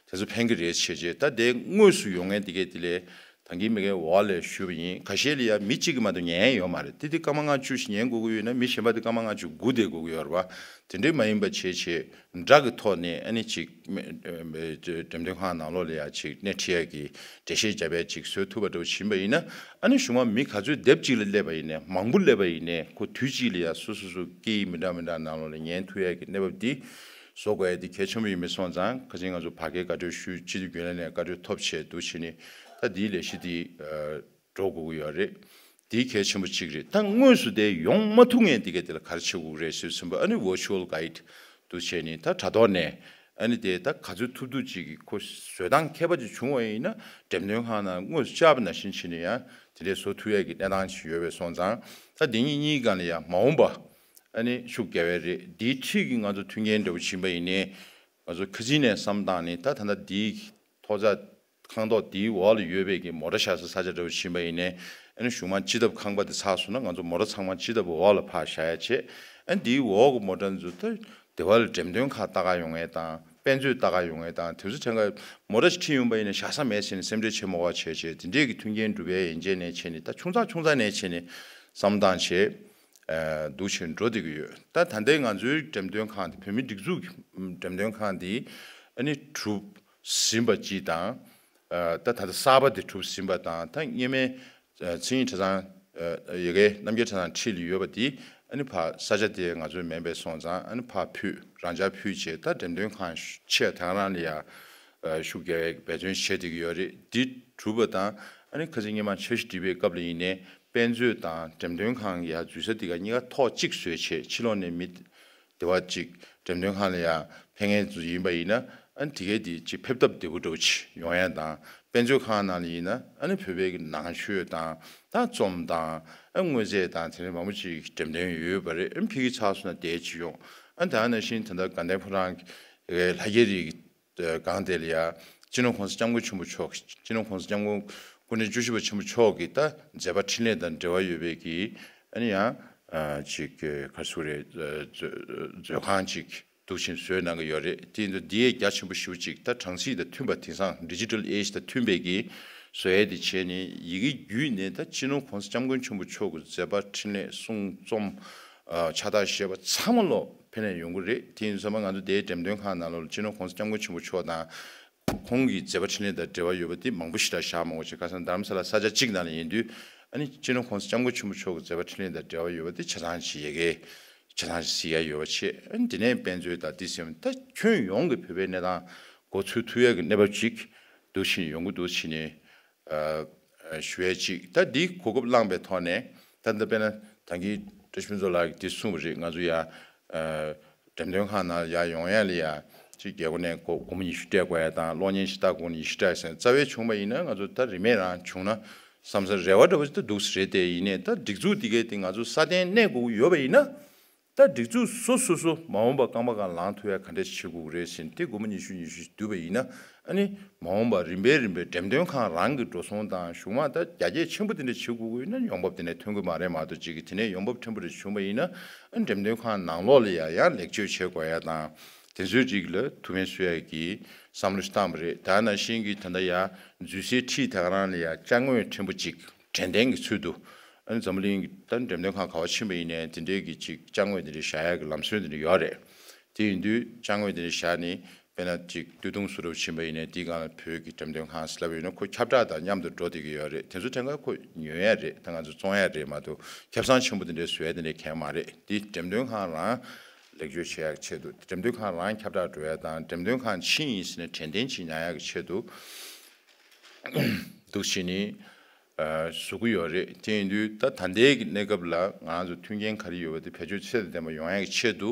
དེ་ཚོ་ཕན་གི་རེད་བྱས་བྱས། ད་དེ་དངོས་སུ་ཡོང་མཁན་དེ་གས་དེ་ལས་ད་གིན་མི་གའི་འོག་ལ་ཞུས་པ་ཡིན། ཁ་ཤས་ལ་ཡ་མི་གཅིག་གིས་མ་གཏོགས་ཉན་ཡ་ཡོད་མ་རེད། དེ་དེ་སྐར་མ་ལྔ་བཅུ་ཞིག་ཉན་དགོས་ཀྱི་ཡོད་ན་མི་གཞན་པ་དེ་སྐར་མ་ལྔ་བཅུ་སྒུག་བསྡད་དགོས་ཀྱི་ཡོད་རེད་བ། དེ་འདྲས་མ་ཡིན་པ་བྱས་བྱས། སྒྲ་གི་ཐོག་ནས་ཨ་ནི་ཅིག་འགྲེམས་སྟོན་ཁང་ནང་ལོགས་ལ་ཡ་ཅིག་སྣེ་ཁྲིད་ཡ་གི་འགྲེལ་བཤད་རྒྱབ་ཡ་ཅིག་བཟོ་ཐུབ་པ་འདྲ་བོ་ཕྱིན་པ་ཡིན་ན། ཨ་ནི་གཞུག་མ་མི་ག་ཚོད་སྡེབ་གཅིག་ལ་སླེབས་པ་ཡིན་ནའི། མང་པོ་སླེབས་པ་ཡིན་ནའི། ཁོ་དུས་གཅིག་ལ་ཡ་སོ་སོ་སོ་སྐད་ཡིག་མི་འདྲ་མི་འདྲ་ནང་ལོགས་ལ་ཉན་ཐུབ་ཡ་གི་གནས་བབ་འདི་བཟོ་དགོས་ཡ་འདི་གལ་ཆེན་པོ་ཡིན་པའི་སོང་ཙང་། ཁ་སང་ང་ཚོ་ཕ་གིར་བཀའ་འཁྲོལ་ཞུས། སྤྱི་འཐུས་རྒྱུན་ལས་ནས་བཀའ་འཁྲོལ་ཐོབ་བྱས་འདུག་བྱས་ནས་ད་འདིའི་ལས་གཞི་འདི་འགྲོ་དགོས་ཀྱི་ཡོད་རེད། དེ་གལ་ཆེན་པོ་གཅིག་རེད། ད་དངོས་སུ་དེ་ཡོང་མ་ཐུབ་མཁན་དེ་ག་དེ་ལ་ག་རེ་བྱེད་དགོས་རེད་ཟེར་ཙམ་པ། ཨ་ནི་virtual guide འདུག་བྱས་ནས་ད་དྲ་ཐོག་ནས་ཨ་ནི་དེ་ད་ག་ཚོད་ཐུབ་ཐུབ་ཅིག་གི་ཁོ་བཟོ་སྟངས་མཁས་པ་ཅིག་བྱུང་བ་ཡིན་ན་འགྲེམས་སྟོན་ཁང་ནང་དངོས་སུ་བཅར་བ་ནང་བཞིན་བྱས་ནས་ཡང་དེ་འདྲའི་བཟོ་ཐུབ་ཡས་ཀྱི་གནས་སྟངས་ཅིག་ཡོད་པའི་སོང་ཙང་། ད་དེ་གཉིས་གཉིས་སྒང་ལ་ཡང་མ་འོངས་པ་ཨ་ནི་ཤུགས་རྒྱག་ཡས་རེད། དེའི་འཁྲིས་ཀྱི་ང་ཚོ་མཐུན་རྐྱེན་འདྲ་བོ་ཕྱིན་པ་ཡིན་ནའི། ང་ཚོ་ཁ་སང་ནས་བསམ་བཏང་ནས་ད་ད་ལྟ་འདིའི་ཐོག་ཚད། ཁང་ཐོག་དེའི་འོག་ལ་ཡོད་པའི་གི་མོ་ཊ་བཞག་ས་ས་ཆ་འདྲ་བོ་ཕྱིན་པ་ཡིན་ནའི། ཨ་ནི་གཞུག་མ་སྤྱི་ཐབ་ཁང་པ་དེ་ཚར་སོང་ན་ང་ཚོ་མོ་ཊ་ཚང་མ་སྤྱི་ཐབ་འོག་ལ་ཕར་བཞག་ཡ་བྱས། ཨ་ནི་དེའི་འོག་གི་མོ་ཊ་ཚོ་ད་སྡེ་བ་ལ་འགྲེམས་སྟོན་ཁག་ལྟ་ག་ཡོང་ཡས་དང་། དཔེ་མཛོད་ལྟ་ག་ཡོང་ཡས་དང་། དེ་ཚོ་ཐད་ཀར་མོ་ཊ་ཞིག་ཁྲིད་ཡོང་པ་ཡིན་ན་བཞག་ས་མེད་ཟེར་ནས་སེམས་ཁྲལ་བྱེད་མ་དགོས་པ་བྱས་བྱས། དེ་འདྲས་ཀྱི་མཐུན་རྐྱེན་སྒྲུབ་ཡས་ཡན་ཆད་ནས་བྱས་ནས། ད་ཆུང་ཙག་ཆུང་ཙག་ནས་བྱས་ནས་བསམ་བཏང་བྱས། ཨ་འདུག་བྱས་འགྲོ་བསྡད་ཀྱི་ཡོད། ད་ད་ལྟའི་ང་ཚོའི་འགྲེམས་སྟོན་ཁང་དེ། བོད་མིའི་སྒྲིག་འཛུགས་ཀྱི་འགྲེམས་སྟོན་ཁང་དེ་ཨ་ནི་གྲུབ་ཟིན་པ་གཅིག་དང་། ཨ་ད་ད་ལྟ་གསར་པ་དེ་གྲུབ་ཟིན་པ་དང་། ད་སྔོན་མའི་ཨ་མཚན་ཉིད་ཁྲི་བཟང་། ཨ་ཡ་གི་རྣམ་རྒྱལ་ཁྲི་བཟང་འཁྲིས་ལ་ཡོད་པ་དེ་ཨ་ནི་ཕར་ས་ཆ་དེ་ང་ཚོའི་མིན་པའི་སོང་ཙང་། ཨ་ནི་ཕར་ཕུད། རང་འཇགས་ཕུད་བྱས། ད་འགྲེམས་སྟོན་ཁང་ཆེ་དེ་རང་ལ་ཡ་ཨ་ཤུགས་རྒྱག་ཡས་འབད་བརྩོན་བྱས་བསྡད་ཀྱི་ཡོད་རེད། འདི་གྲུབ་པ་དང་། ཨ་ནི་ཁ་སང་སྔོན་མ་འཆར་གཞི་སྒྲིག་པའི་སྐབས་ལ་ཡིན་ནའི། དཔེ་མཛོད་དང་འགྲེམས་སྟོན་ཁང་ཡ་འཛུལ་ས་དེ་ག་གཉིས་ཀ་ཐོག་གཅིག་བཟོས་བྱས། ཕྱི་ལོགས་ནས་མི་དེ་བ་ཅིག་འགྲེམས་སྟོན་ཁང་ལ་ཡ་ཕེབས་མཁན་ཚོ་ཡིན་པ་ཡིན་ན། ཨ་ནི་དེ་གས་དེ་ཅིག་ཕེབས་སྟབས་བདེ་པོ་འདྲ་བོ་ཅིག་ཡོང་ཡ་དང་། དཔེ་མཛོད་ཁང་ནང་ལ་ཡིན་ན་ཨ་ནི་བོད་པའི་གི་ནང་ཆོས་དང་། ད་རྩོམ་དང་། ཨ་དངོས་རྫས་དང་། དེ་འདྲ་མང་པོ་ཅིག་འགྲེམས་སྟོན་ཡོད་པ་རེད། ཨ་ནི་ཕ་གི་ཚར་སོང་ན་དེ་ཅིག་ཡོང་། ཨ་ནི་ད་ནང་བཞིན་ད་ལྟ་དགའ་ལྡན་ཕོ་བྲང་གི་ལྷ་རྒྱལ་རིའི་སྒང་དེ་ལ་ཡ་སྤྱི་ནོར་༸གོང་ས་༸སྐྱབས་མགོན་ཆེན་པོ་མཆོག་སྤྱི་ནོར་༸གོང་ས་༸སྐྱབས་མགོན་སྐུ་ཕྲེང་བཅུ་བཞི་པ་ཆེན་པོ་མཆོག་གི་ད་མཛད་པ་འཕྲིན་ལས་དང་འབྲེལ་བ་ཡོད་པའི་གི་ཨ་ནི་ཡང་ཅིག་ག་རེ་ཟེར་དགོས་རེད། མཛོད་མཛོད་ཁང་ཅིག་འདུག་བྱས་བཟོས་གནང་གི་ཡོད་རེད། དེ་ཡིན་དུས་འདི་ཡས་རྒྱ་ཆེན་པོ་ཞེ་པོ་ཅིག་ད་གྲངས་གཞི་དང་མཐུན་པ། དེང་སང་digital age་དང་མཐུན་པའི་གི་བཟོ་ཡས་དེ་བྱས་ནས་ཡི་གེ་བརྒྱུད་ནས་ད་སྤྱི་ནོར་༸གོང་ས་༸སྐྱབས་མགོན་ཆེན་པོ་མཆོག་གི་མཛད་པ་འཕྲིན་ལས་གསུང་རྩོམ། ཕྱག་རྟགས་བཞེས་པ་ཚང་མ་ལོ་ཕེབས་ནས་ཡོང་གི་རེད། དེ་ཡིན་ཙང་མ་ང་ཚོ་དེའི་འགྲེམས་སྟོན་ཁང་ནང་ལོགས་ལ་སྤྱི་ནོར་༸གོང་ས་༸སྐྱབས་མགོན་ཆེན་པོ་མཆོག་དང་། ཁོང་གི་མཛད་པ་འཕྲིན་ལས་དང་འབྲེལ་བ་ཡོད་པ་དེ་མང་པོ་ཞེ་དྲག་བཞག་མ་དགོས་ཅིག་ཁ་སང་རྡ་རམ་ས་ལ་ས་ཆ་གཅིག་ནང་ལ་ཡིན་དུས། ཨ་ནི་སྤྱི་ནོར་༸གོང་ས་༸སྐྱབས་མགོན་ཆེན་པོ་མཆོག་གི་མཛད་པ་འཕྲིན་ལས་དང་འབྲེལ་བ་ཡོད་པ་དེ་ཆ་ཚང་ཞིག་ཡ་གི་ཆ་ཚང་ཞིག་གཟིགས་ཡ་ཡོད་པ་བྱས། ཨ་ནི་དེ་ནས་དཔེ་མཛོད་དང་དེ་སེམས་ད་ཁྱོན་ཡོངས་ཀྱི་བོད་པའི་གནས་སྟངས་མགོ་ཚོད་ཐུབ་ཡ་གི་གནས་བབ་ཅིག་འདུག་བྱས་ནས་ཡོང་གི་འདུག་བྱས་ནས། ཨ་ཨ་ཞུ་ཡ་ཅིག་ད་འདི་གོ་སྐབས་བླངས་པའི་ཐོག་ནས་ད་ལྟ་དཔེར་ན་ད་གིན་བཀྲ་ཤིས་ཕུན་ཚོགས་ལགས་ཀྱིས་འདི་གསུངས་པ་རེད། ང་ཚོ་ཡ་ཨ་འགྲེམས་སྟོན་ཁང་ནང་ཡར་ཡོང་ཡ་ལ་ཡ་ཅིག་རྒྱལ་སྒོ་ནས་སྒོ་སྒོར་མོ་ཉི་ཤུ་སྤྲད་དགོས་ཡ་དང་གློག་བརྙན་ཞིག་ལྟ་དགོས་ན་ཉི་ཤུ་སྤྲད་ཟེར་རྩ་བའི་བྱུང་བ་ཡིན་ན། ང་ཚོ་ད་རིན་མེད་རང་བྱུང་ན་བསམ་ས་རེ་བ་འདྲ་བོ་ཞིག་ད་འདུག་ས་རེད། དེ་ཡིན་ནའི་ད་སྒྲིག་འཛུགས་འདི་གས་དེ་ང་ཚོ་སྲ་བརྟན་གནས་དགོས་ཀྱི་ཡོད་པ་ཡིན་ན། ད་སྒྲིག་འཛུགས་སོ་སོ་སོ་མ་འོངས་པ་རྐང་པ་སྒང་ལངས་ཐུབ་ཡ་ག་འདྲས་བྱེད་དགོས་ཀྱི་རེད་ཟེར་ནས་དེ་སྒོར་མོ་ཉི་ཤུ་ཉི་ཤུ་ཞིག་བསྡུས་པ་ཡིན་ན། ཨ་ནི་མ་འོངས་པ་རིམ་པས་རིམ་པས་འགྲེམས་སྟོན་ཁང་རང་གི་འགྲོ་སོང་དང་གཞུག་མ་ད་རྒྱ་སྐྱེད་ཆེན་པོ་དེ་འདྲ་བྱེད་དགོས་ཀྱི་ཡོད་ན་ཡོང་འབབ་དེ་འདྲ་ཐོན་གྱི་མ་རེད་མ་གཏོགས་ཅིག་གི་དེ་ནས་ཡོང་འབབ་ཕྲན་བུ་རེ་བྱུང་བ་ཡིན་ན། ཨ་འགྲེམས་སྟོན་ཁང་ནང་ལོགས་ལ་ཡང་ཡང་ལེགས་བཅོས་བྱེད་དགོས་ཡ་དང་དེ་ཚོའི་རིགས་ལ་ཐུགས་ཕན་གསོས་ཡ་གི་བསམ་བློ་ཞིག་བཏང་བ་རེད། ད་ནང་བཞིན་གྱི་ད་ལྟ་ཡ་འཛུལ་སའི་འཁྲིས་དེ་ག་རང་ལ་ཡ་ཅ་དངོས་ཕྲན་བུ་ཅིག་དྲན་རྟེན་གྱི་ཚུལ་དུ། ཨ་ནི་འཛམ་བུ་གླིང་གི་ད་འགྲེམས་སྟོན་ཁང་ག་བ་ཕྱིན་པ་ཡིན་ནའི་དེ་འདྲའི་གི་ཅིག་ཅ་དངོས་དེ་འདྲ་བཞག་ཡ་གི་ལམ་སྲོལ་དེ་འདྲ་ཡོད་རེད། དེ་ཡིན་དུས་ཅ་དངོས་དེ་འདྲ་བཞག་ནས་དཔེར་ན་ཅིག་སྟོད་ཐུང་བཟོ་གྲྭ་ཕྱིན་པ་ཡིན་ནའི་དེའི་སྒང་ལ་བོད་ཀྱི་འགྲེམས་སྟོན་ཁང་ཟེར་ལབ་ཡོད་ན་ཁོ་ཁྱབ་བསྒྲགས་དང་མཉམ་དུ་འགྲོ་བསྡད་ཀྱི་ཡོད་རེད། དེ་ཚོ་ཕྲན་ཁ་ཁོ་ཉོ་ཡ་རེད། ད་ང་ཚོ་བཙོང་ཡ་རེད་མ་གཏོགས་ཁེ་བཟང་ཆེན་པོ་དེ་འདྲའི་བཟོ་ཡ་དེ་འདྲ་གང་ཡང་མ་རེད། དེ་འགྲེམས་སྟོན་ཁང་རང་ལེགས་བཅོས་བྱེད་ཡ་གི་ཆེད་དུ་འགྲེམས་སྟོན་ཁང་རང་ཁྱབ་བསྒྲགས་འགྲོ་ཡ་དང་འགྲེམས་སྟོན་ཁང་ཕྱིན་ཡིན་ཟེར་ནས་དྲན་རྟེན་ཅིག་ཉར་ཡ་གི་ཆེད་དུ་འདུག་བྱས་ནས་ཨ་བཟོ་གི་ཡོད་རེད། དེ་ཡིན་དུས་ད་ད་ལྟའི་གི་གནས་སྐབས་ལ་ང་རང་ཚོ་མཐུན་རྐྱེན་ག་རེ་ཡོད་པ་དེ་བེད་སྤྱོད་ཚད་དང་ལྡན་པ་ཡོང་ཡ་གི་ཆེད་དུ་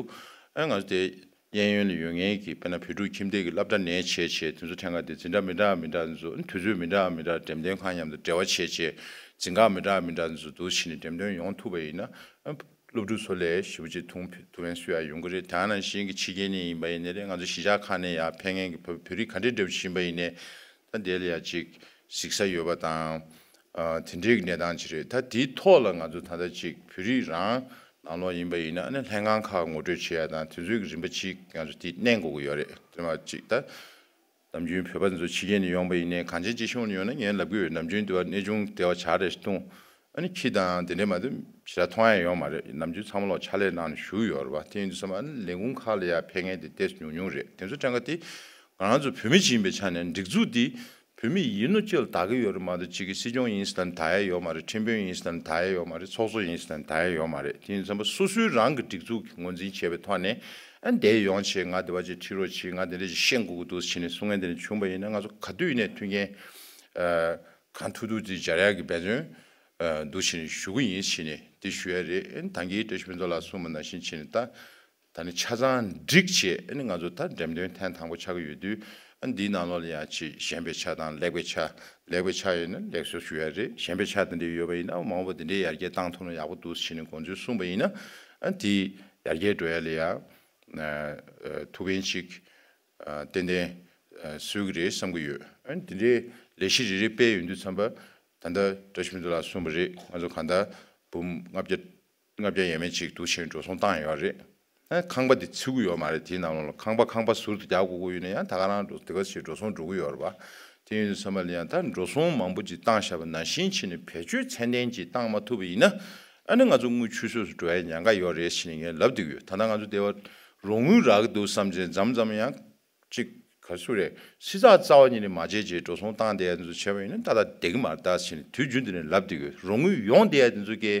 ཨ་ང་ཚོ་དེ་གཡས་གཡོན་ལ་ཡོད་མཁན་གྱི་དཔེར་ན་བོད་ཕྲུག་ཁྱིམ་སྡེ་གི་སློབ་གྲྭ་ནས་བྱས་བྱས་དེ་ཚོ་ཕྲན་ཁ་དེ་འཛིན་གྲྭ་མི་འདྲ་མི་འདྲ་ཚོ་དུས་ཚོད་མི་འདྲ་མི་འདྲ་འགྲེམས་སྟོན་ཁང་མཉམ་དུ་འབྲེལ་བ་བྱས་བྱས་འཛིན་ཁང་མི་འདྲ་མི་འདྲ་ཚོ་འདུག་བྱས་ནས་འགྲེམས་སྟོན་ཡོང་ཐུབ་པ་ཡིན་ན་ཨ་སློབ་ཕྲུག་ཚོ་ལ་ཞེ་པོ་ཅིག་ཐུགས་ཐུགས་ཕན་གསོས་ཡ་ཡོང་གི་རེད། དེ་ནང་བཞིན་གྱི་ཕྱི་རྒྱལ་ནས་ཡིན་པ་ཡིན་ནའི་རེད། ང་ཚོ་གཞིས་ཆགས་ཁག་ནས་ཡར་ཕེབས་མཁན་གྱི་བོད་བོད་རིགས་ག་འདྲས་འདྲ་བོ་ཞིག་ཡིན་པ་ཡིན་ནའི་ད་དེ་ལ་ཡ་ཅིག་གཟིགས་ས་ཡོད་པ་དང་། ཨ་དེ་འདྲའི་གནས་སྟངས་ཅིག་རེད། ད་དེའི་ཐོག་ལ་ང་ཚོ་ད་ལྟ་ཅིག་བོད་རིགས་རང་ནང་ལོགས་ཡིན་པ་ཡིན་ན་ཨ་ནི་ལྷན་ཁང་ཁག་ངོ་སྤྲོད་བྱེད་ཡ་དང་དེ་ཚོའི་གི་རིམ་པ་ཅིག་ང་ཚོ་དེ་གནས་དགོས་ཀྱི་ཡོད་རེད། དེ་མ་ཅིག་ད་ནམ་རྒྱུན་བོད་པ་ཚོ་ཕྱི་རྒྱལ་ནས་ཡོང་པ་ཡིན་ནའི་གངས་ཅན་སྐྱིད་གཤོངས་ནས་ཡོང་ན་ངས་ལབ་ཀྱི་ཡོད། ནམ་རྒྱུན་དེ་བ་གནས་ཆུང་དེ་བ་ཇ་རེ་བཏུང་ཨ་ནི་ཁྱི་དང་དེ་འདྲའི་མ་གཏོགས་ཞེ་དྲག་མཐོང་ཡ་ཡོད་མ་རེད། ནམ་རྒྱུན་ཚང་མ་ལོག་ཕྱག་ལས་གནང་ནས་བཞུགས་ཡོད་རེད་བ། དེ་ཡིན་དུས་ཙམ་པ་ཨ་ནི་ལས་ཁུངས་ཁག་ལ་ཡ་ཕེབས་མཁན་དེ་ཏོག་ཙམ་ཉུང་ཉུང་རེད། དེ་ཚོ་ཕྲན་ཁ་དེ་ང་རང་ཚོ་བོད་མི་ཅིག་ཡིན་པའི་ཆ་ནས་སྒྲིག་འཛུགས་འདི་བོད་མི་ཡིན་ནོ་ཅིག་ལ་བདག་གི་ཡོད་རེད་མ་གཏོགས་ཅིག་གི་སྲིད་སྐྱོང་ཡིན་ཟེར་ན་བདག་ཡ་ཡོད་མ་རེད། ཁྲིམས་དཔོན་ཡིན་ཟེར་ན་བདག་ཡ་ཡོད་མ་རེད། ཚོགས་གཙོ་ཡིན་ཟེར་ན་བདག་ཡ་ཡོད་མ་རེད། དེ་ཡིན་ཙམ་པ་སོ་སོའི་རང་གི་སྒྲིག་འཛུགས་ཀྱི་ངོས་འཛིན་བྱས་པའི་ཐོག་ནས་ཨ་འདས་ཡོང་བྱས་ང་དེ་བ་ཅིག་ཁྲིད་རོགས་བྱེད། ང་དེ་འདྲ་ཞིག་ཤེས་དགོས་ཀྱི་འདུག་ཟེར་ནས་གསུང་མཁན་དེ་འདྲ་བྱུང་བ་ཡིན་ན་ང་ཚོ་ག་དུས་ནས་མཐུན་རྐྱེན་ཨ་གང་ཐུབ་ཐུབ་ཅིག་སྦྱར་ཡག་གི་འབད་བརྩོན་ཨ་འདུག་བྱས་ནས་ཞུ་གི་ཡིན་ཟེར་ནས་དེ་ཞུ་ཡ་རེད། ཨ་ནི་ད་གིན་བཀྲ་ཤིས་ཕུན་ཚོགས་ལགས་གསུངས་པ་ནང་བཞིན་བྱས་ནས་ད། ད་ནི་ཆ་ཚང་འགྲིག་བྱས་ཨ་ནི་ང་ཚོ་ད་འགྲེམས་སྟོན་ཐེངས་དང་པོ་ཆགས་ཀྱི་ཡོད་དུས་ཨ་ནི་འདིའི་ནང་ལོགས་ལ་ཡང་ཅིག་ཞན་པའི་ཆ་དང་ལེགས་པའི་ཆ། ལེགས་པའི་ཆ་ཡོད་ན་ལེགས་སོ་ཞུ་ཡ་རེད། ཞན་པའི་ཆ་དེ་འདྲ་ཡོད་པ་ཡིན་ན་མ་འོངས་པ་དེ་འདྲའི་ཡར་རྒྱས་བཏང་ཐུབ་ན་ཡག་པོ་འདུག་ཟེར་ནས་དགོངས་ཚུལ་གསུངས་པ་ཡིན་ན་ཨ་ནི་དེ་ཡར་རྒྱས་འགྲོ་ཡ་ལ་ཡང་ཐུགས་ཕན་ཅིག་ཏན་ཏན་གསོས་ཀྱི་རེད་བསམ་གྱི་ཡོད། ཨ་ནི་དེ་འདྲའི་ལས་གཞི་རེ་རེ་སྤེལ་ཡོང་དུས་ཙམ་པ་ད་ལྟ་བཀྲ་ཤིས་ཕུན་ཚོགས་ལགས་གསུངས་པ་རེད། ང་ཚོ་གང་ལྟར་འབུམ་ལྔ་བརྒྱ། ལྔ་བརྒྱ་ཡས་མས་ཅིག་འདུག་བྱས་འགྲོ་སོང་བཏང་ཡོད་རེད། ཨ་ཁང་པ་འདི་ཚུད་ཀྱི་ཡོད་མ་རེད། དེའི་ནང་ལོགས་ལ་ཁང་པ་ཁང་པ་ཟུར་དུ་རྒྱག་དགོས་ཀྱི་ཡོད་ན་ཡང་ད་ག་རང་འགྲོ་དེ་ག་ཞིག་འགྲོ་སོང་འགྲོ་གི་ཡོད་རེད་པ། དེ་ཡིན་དུས་ཙམ་པ་ལ་ཡང་ད་འགྲོ་སོང་མང་པོ་ཅིག་བཏང་བཞག་པ་ནང་བཞིན་བྱས་ནས་བེད་སྤྱོད་ཚད་ལྡན་ཅིག་བཏང་མ་ཐུབ་པ་ཡིན་ན་ཨ་ནི་ང་ཚོ་དངུལ་ཆུད་ཟོས་སུ་འགྲོ་ཡའི་ཉེན་ཁ་ཡོད་རེད་ཟེར་ནས་ངས་ལབ་བསྡད་ཀྱི་ཡོད། ད་ལྟ་ང་ཚོ་དེ་བ་རོགས་དངུལ་རག་གི་འདུག་བསམ་བྱས་མཚམས་མཚམས་ཡང་ཅིག་ག་རེ་ཟེར་རེད། སྲིད་ཚགས་རྩ་བ་ཉིད་ནས་མ་བྱས་བྱས་འགྲོ་སོང་བཏང་བསྡད་ཡ་དེ་ཚོ་བྱས་པ་ཡིན་ན་ཏག་ཏག་བསྡད་ཀྱི་མ་རེད་ད་ཟེར་ནས་དུས་རྒྱུན་དུ་ནས་ལབ་བསྡད་ཀྱི་ཡོད། རོགས་དངུལ་ཡོང་བསྡད་ཡ་དེ་ཚོ་གས་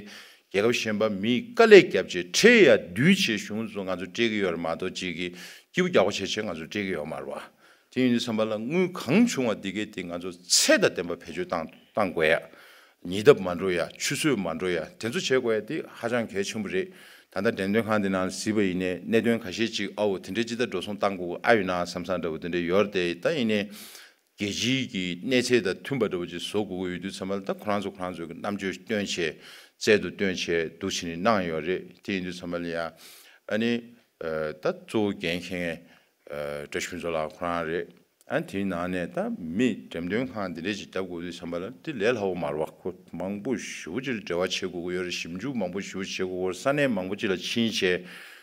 རྒྱལ་ཁབ་གཞན་པ་མིས་དཀའ་ལས་བརྒྱབ་བྱས་ཁྲལ་ཡ་བསྡུས་བྱས་གཞུང་ཚོ་ང་ཚོ་སྤྲད་ཀྱི་ཡོད་རེད་མ་གཏོགས་ཅིག་གི་སྐྱིད་པོ་རྒྱག་པོ་བྱས་བྱས་ང་ཚོ་སྤྲད་ཀྱི་ཡོད་མ་རེད་བ། དེ་ཡིན་དུས་ཙམ་པ་ལ་དངུལ་གང་བྱུང་བ་འདི་གས་དེ་ང་ཚོ་ཚད་དང་ལྡན་པ་བེད་སྤྱོད་བཏང་བཏང་དགོས་ཡ། ཉིས་ལྡབ་མ་འགྲོ་ཡ་ཆུད་ཟོས་མ་འགྲོ་ཡ་དེ་ཚོ་བྱེད་དགོས་ཡ་དེ་ཧ་ཅང་གལ་ཆེན་པོ་རེད། ད་ལྟ་འགྲེམས་སྟོན་ཁང་འདི་ནང་གཟིགས་པ་ཡིན་ནའི་གནད་དོན་ཁ་ཤས་ཅིག་ཨའོ་དེ་འདྲའི་ཅི་ལྟར་འགྲོ་སོང་བཏང་དགོས་ཨ་ཡོད་ན་བསམ་བསམ་འདྲ་བོ་དེ་འདྲ་ཡོད་རེད་དེ་ད་ཡིན་ནའི་རྒྱལ་སྤྱིའི་གི་གནས་ཚད་དང་མཐུན་པ་འདྲ་བོ་ཅིག་བཟོ་དགོས་ཀྱི་ཡོད་དུས་ཙམ་པ་ལ་ད་ཁོ་རང་ཚོ་ཁོ་རང་ཚོའི་གི་རྣམ་དཔྱོད་བཏོན་བྱས་རྩལ་དུ་བཏོན་བྱས་འདུག་བྱས་ནས་གནང་ཡོད་རེད། དེ་ཡིན་དུས་ཙམ་པ་ལ་ཡ་ཨ་ནི་ད་གཙོ་བོ་འགན་འཁྱེར་མཁན་བཀྲ་ཤིས་ཕུན་ཚོགས་ལགས་ཁོ་རང་རེད། ཨ་དེའི་ནང་ནས་ད་མི་འགྲེམས་སྟོན་ཁང་འདི་འདྲས་ཅིག་བརྒྱབ་དགོས་དུས་ཙམ་པ་ལ་དེ་ལས་སླ་བོ་མ་རེད་བ། ཁོ་མང་པོ་ཞེ་པོ་ཅིག་ལ་འབྲེལ་བ་བྱེད་དགོས་ཀྱི་ཡོད་རེད། ཞིབ་འཇུག་མང་པོ་ཞེ་པོ་བྱེད་དགོས་ཀྱི་ཡོད་རེད། ས་གནས་མང་པོ་ཅིག་ལ་ཕྱིན་བྱས་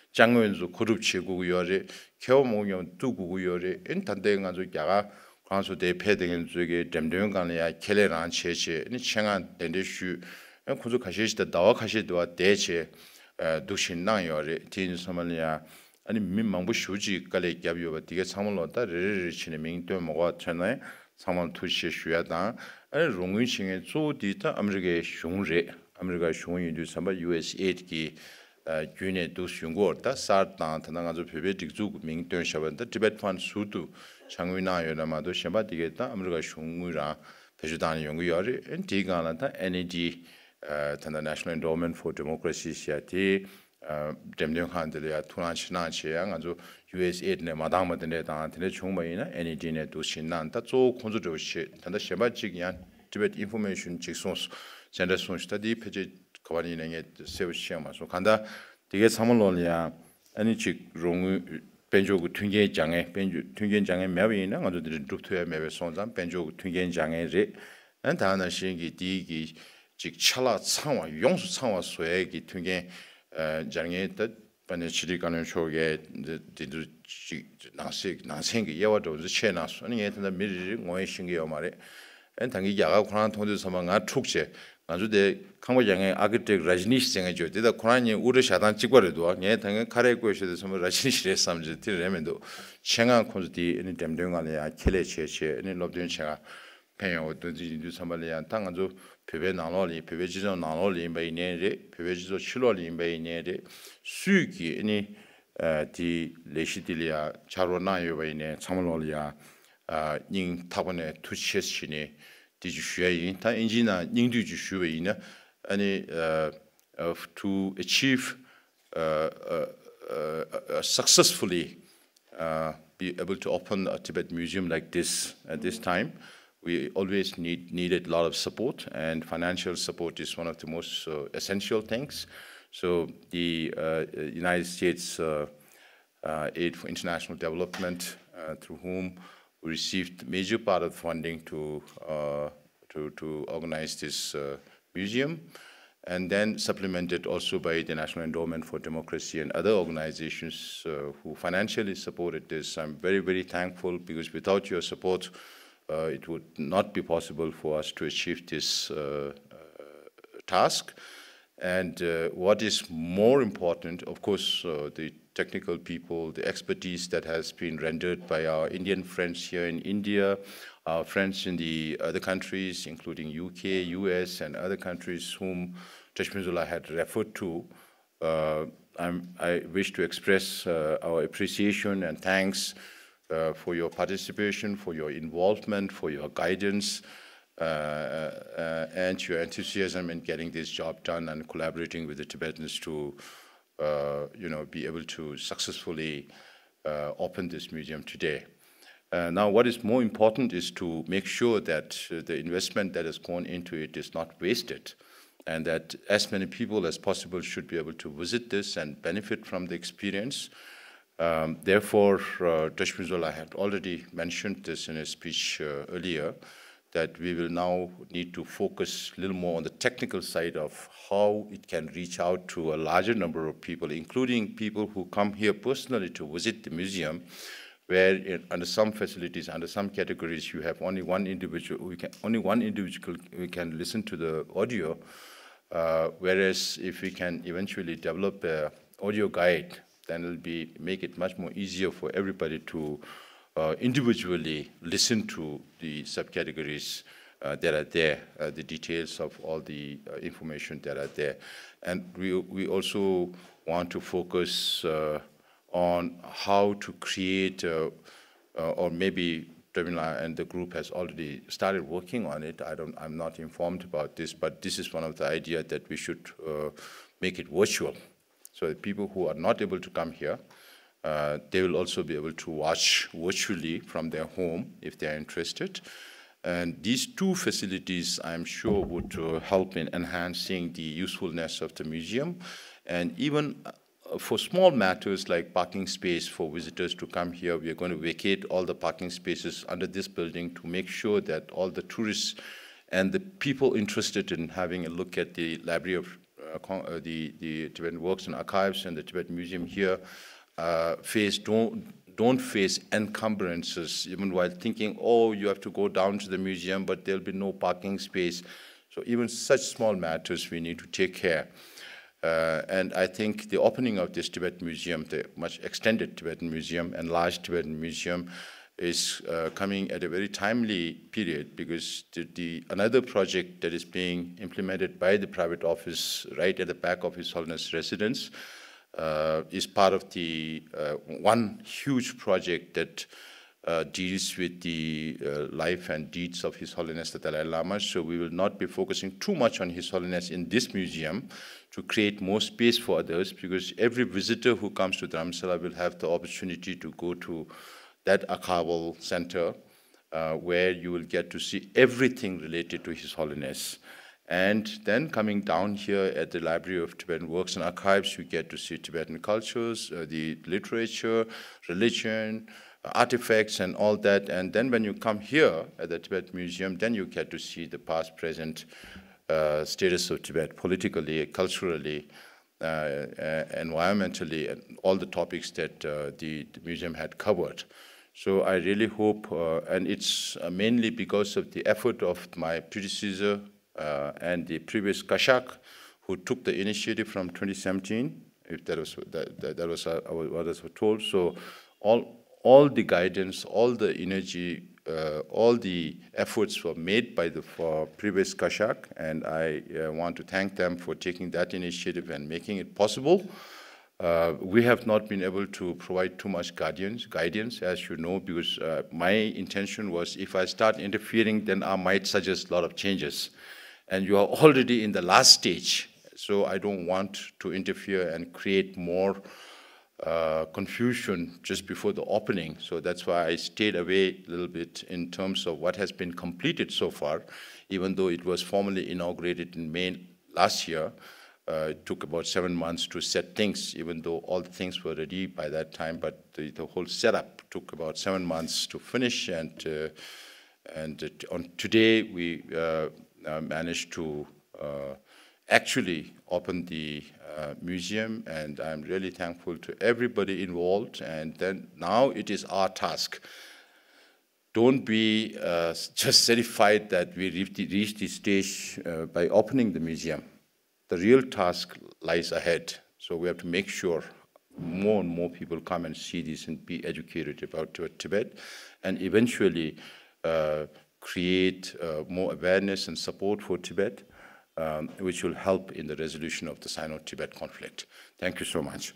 ཅ་དངོས་ཚོ་མཁོ་སྒྲུབ་བྱེད་དགོས་ཀྱི་ཡོད་རེད། མཁས་པ་མང་པོ་མཉམ་གཏུག་དགོས་ཀྱི་ཡོད་རེད། ཨ་ནི་ད་ལྟའི་ང་ཚོ་རྒྱ་གར་ཁོ་རང་ཚོ་དེ་ཕེབས་བསྡད་མཁན་ཚོའི་གི་འགྲེམས་སྟོན་སྒང་ལ་ཡ་ཁས་ལེན་རང་བྱས་བྱས་ཨ་ནི་ཆེད་མངགས་གདན་འདྲེན་ཞུས། ཨ་ཁོ་ཚོ་ཁ་ཤས་ཤིག་ད་ཟླ་བ་ཁ་ཤས་དེ་བ་བསྡད་བྱས་ འདུག་བཞིན་གནང་ཡོད་རེད། དེ་ཡིན་དུས་ཙམ་པ་ལ་ཡང་ཨ་ནི་མི་མང་པོ་ཞེ་པོ་ཅིག་དཀའ་ལས་བརྒྱབ་ཡོད་པ་དེ་གའི་ཚང་མ་ལོ་ད་རེ་རེ་རེ་བྱས་ནས་མིང་བཏོན་མ་དགོས་པ་ཐོན་ནས་ཚང་མ་ལ་ཐུགས་རྗེ་ཆེ་ཞུ་ཡ་དང་། ཨ་ནི་རོགས་དངུལ་བྱེད་མཁན་གཙོ་བོ་དེ་ད་ཨ་མི་རི་ཀའི་གཞུང་རེད། ཨ་མི་རི་ཀའི་གཞུང་ཡིན་དུས་ཙམ་པ་ཡུ་ཨེ་སི་ཨེ་ཌི་གི་བརྒྱུད་ནས་འདུག་ཡོང་གི་ཡོད་རེད། ད་སར་དང་ད་ལྟ་ང་ཚོ་བོད་པའི་སྒྲིག་འཛུགས་ཀྱི་མིང་བཏོན་བཞག་པ་ད་Tibet Fund ཟུར་དུ་ཕྱག་དངུལ་གནང་ཡོད་ན་མ་གཏོགས་གཞན་པ་དེ་གའི་ད་ཨ་མི་རི་ཀ་གཞུང་དངུལ་རང་བེད་སྤྱོད་བཏང་ནས་ཡོང་གི་ཡོད་རེད། ཨ་ནི་དེའི་སྒང་ལ་ད་ཨེན་ཨི་ཌི་ད་ལྟ་National Endowment for Democracy ཞེས་དེ་འགྲེམས་སྟོན་ཁང་འདི་ལ་ཡང་ཐུགས་སྣང་ཆེ་གནང་བྱས། ཡང་ང་ཚོ་ཡུ་ཨེ་སི་ཨེ་ཌི་ནས་མ་འདང་བ་དེ་འདྲས་དང་དེ་འདྲས་བྱུང་བ་ཡིན་ན་ཨེན་ཨི་ཌི་ནས་འདུག་བཞིན་གནང་། ད་གཙོ་བོ་ཁོང་ཚོ་འདྲ་བོ་བྱེད། ད་ལྟ་གཞན་པ་གཅིག་ཡང་Tibet Information གཅིག་གསུངས་སོང་། Center གསུངས་སོང་། ད་དེའི་ཕལ་ཆེར་ག་པར་ཡིན་ན་ངས་གསལ་པོ་ཤེས་མ་སོང་། གང་ལྟར་དེ་གའི་ཚང་མ་ལོག་ལ་ཡང་ཨ་ནི་གཅིག་རོགས་དངུལ་དཔལ་འབྱོར་གྱི་མཐུན་རྐྱེན་སྦྱང་མཁན། དཔལ་འབྱོར་མཐུན་རྐྱེན་སྦྱང་མཁན་མེད་པ་ཡིན་ན་ང་ཚོ་འདི་འདྲ་འགྲུབ་ཐུབ་ཡ་མེད་པས་སོང་ཙང་དཔལ་འབྱོར་གྱི་མཐུན་རྐྱེན་སྦྱང་མཁན་རེད། ཨ་ནི་ད་ནང་བཞིན་གྱི་དེའི་གི་ཅིག་ཆ་ལག་ཚང་བ་ཡོངས་སུ་ཚང་བ་བཟོ་ཡས་ཀྱི་མཐུན་རྐྱེན་ཨ་སྦྱར་མཁན་ད་དཔལ་ལྡན་ཕྱི་དྲིལ་བཀའ་བློན་མཆོག་གིས་འདི་འདི་འདུ་ཅིག་ནང་གསེས་ནང་ཚན་གྱི་དབྱེ་བ་འདྲ་བོ་ཕྱེ་གནང་སོང་། ཨ་ནི་ངས་ད་ལྟ་མི་རེ་རེ་ངོ་ཡང་ཤེས་ཀྱི་ཡོད་མ་རེད། ཨ་ནི་ད་གིན་རྒྱ་གར་ཁོ་རང་མཐོང་དུས་ཙམ་པ་ང་འཁྲུག་བྱས། ང་ཚོ་དེ་ཁང་པ་རྒྱག་མཁན་ཨར་ཀི་ཊེག་ར་ཇི་ནིཤ་ཟེར་མཁན་ཅིག་ཡོད། དེ་ད་ཁོ་རང་གཉིས་དབུ་སྐྲ་བཞག་སྟངས་གཅིག་པ་རེད་འདུག་ངས་ད་གིན་ཁ་རས་བཀོད་བཞག་དུས་ཙམ་པ་ར་ཇི་ནིཤ་རེད་བསམ་བྱས། དེ་རེད་མི་འདུག་ཆེད་མངགས་ཁོང་ཚོ་དེ་ཨ་ནི་འགྲེམས་སྟོན་སྒང་ལ་ཡང་ཁྱད་ལས་བྱས་བྱས་ཨ་ནི་སློབ་སྟོན་བྱེད་ག་ཕན་ཡོང་བ་འདུག་འདི་ཡིན་དུས་ཙམ་པ་ལ་ཡང་ད་ང་ཚོ་བོད་པའི་ནང་ལོགས་ལ་ཡིན། བོད་པའི་སྤྱི་ཚོགས་ནང་ལོགས་ལ་ཡིན་པ་ཡིན་ནའི་རེད། བོད་པའི་སྤྱི་ཚོགས་ཕྱི་ལོགས་ལ་ཡིན་པ་ཡིན་ནའི་རེད། སུས་ཀྱིས་ཨ་ནི་ཨ་དེ་ལས་གཞི་དེ་ལ་ཡང་ཕྱག་རོགས་གནང་ཡོད་པ་ཡིན་ནའི་ཚང་མ་ལོགས་ལ་ཡང་ཨ་སྙིང་ཐག་པ་ནས་ཐུགས་རྗེ་ཆེ་ཞུས་ནས་དེ་ཅིག་ཞུ་ཡ་ཡིན། ད་ཨིན་ཇིའི་ནང་སྙིང་བསྡུས་ཅིག་ཞུས་པ་ཡིན་ན་ཨ་ནི་ཨ་ཨ་to achieve uh, uh, uh, uh, successfully uh, be able to open a Tibet museum like this at this time, we always need needed a lot of support, and financial support is one of the most uh, essential things. So the uh, United States uh, uh, Aid for International Development, uh, through whom we received major part of the funding to uh, to, to organize this uh, museum, and then supplemented also by the National Endowment for Democracy and other organizations uh, who financially supported this. I'm very, very thankful, because without your support, uh, it would not be possible for us to achieve this uh, uh, task. And uh, what is more important, of course, uh, the technical people, the expertise that has been rendered by our Indian friends here in India, our friends in the other countries, including U K, U S, and other countries whom Teshmizula had referred to. Uh, I'm, I wish to express uh, our appreciation and thanks uh, for your participation, for your involvement, for your guidance, uh, uh, and your enthusiasm in getting this job done and collaborating with the Tibetans to, uh, you know, be able to successfully uh, open this museum today. Uh, now, what is more important is to make sure that uh, the investment that has gone into it is not wasted, and that as many people as possible should be able to visit this and benefit from the experience. Um, therefore, uh, Teshmizula had already mentioned this in his speech uh, earlier, that we will now need to focus a little more on the technical side of how it can reach out to a larger number of people, including people who come here personally to visit the museum, where in, under some facilities, under some categories, you have only one individual, we can, only one individual we can listen to the audio. Uh, whereas if we can eventually develop a audio guide, then it'll be make it much more easier for everybody to uh, individually listen to the subcategories uh, that are there, uh, the details of all the uh, information that are there. And we, we also want to focus uh, on how to create, uh, uh, or maybe Pramila and the group has already started working on it. I don't, I'm not informed about this, but this is one of the ideas that we should uh, make it virtual. So the people who are not able to come here, uh, they will also be able to watch virtually from their home if they are interested. And these two facilities, I'm sure, would uh, help in enhancing the usefulness of the museum. And even uh, for small matters like parking space for visitors to come here, we are going to vacate all the parking spaces under this building to make sure that all the tourists and the people interested in having a look at the Library of uh, con- uh, the, the Tibetan Works and Archives and the Tibet Museum here uh, face don't don't face encumbrances, even while thinking, oh, you have to go down to the museum, but there'll be no parking space. So even such small matters we need to take care. Uh, and I think the opening of this Tibet Museum, the much extended Tibetan Museum, enlarged Tibetan Museum, is uh, coming at a very timely period because the, the another project that is being implemented by the private office right at the back of His Holiness residence uh, is part of the uh, one huge project that uh, deals with the uh, life and deeds of His Holiness the Dalai Lama. So we will not be focusing too much on His Holiness in this museum to create more space for others, because every visitor who comes to Dharamsala will have the opportunity to go to that archival center uh, where you will get to see everything related to His Holiness. And then coming down here at the Library of Tibetan Works and Archives, you get to see Tibetan cultures, uh, the literature, religion, uh, artifacts, and all that. And then when you come here at the Tibet Museum, then you get to see the past, present uh, status of Tibet politically, culturally, uh, uh, environmentally, and all the topics that uh, the, the museum had covered. So I really hope, uh, and it's uh, mainly because of the effort of my predecessor uh, and the previous Kashak who took the initiative from twenty seventeen, if that was, that, that, that was uh, what I was told. So all, all the guidance, all the energy, uh, all the efforts were made by the for previous Kashak, and I uh, want to thank them for taking that initiative and making it possible. Uh, we have not been able to provide too much guardians, guidance, as you know, because uh, my intention was if I start interfering, then I might suggest a lot of changes. And you are already in the last stage. So I don't want to interfere and create more uh, confusion just before the opening. So that's why I stayed away a little bit in terms of what has been completed so far, even though it was formally inaugurated in May last year. Uh, it took about seven months to set things, even though all the things were ready by that time, but the, the whole setup took about seven months to finish. And, uh, and it, on today, we uh, uh, managed to uh, actually open the uh, museum, and I'm really thankful to everybody involved. And then now it is our task. Don't be uh, just satisfied that we reached the, reached the stage uh, by opening the museum. The real task lies ahead. So we have to make sure more and more people come and see this and be educated about Tibet, and eventually uh, create uh, more awareness and support for Tibet, um, which will help in the resolution of the Sino-Tibet conflict. Thank you so much.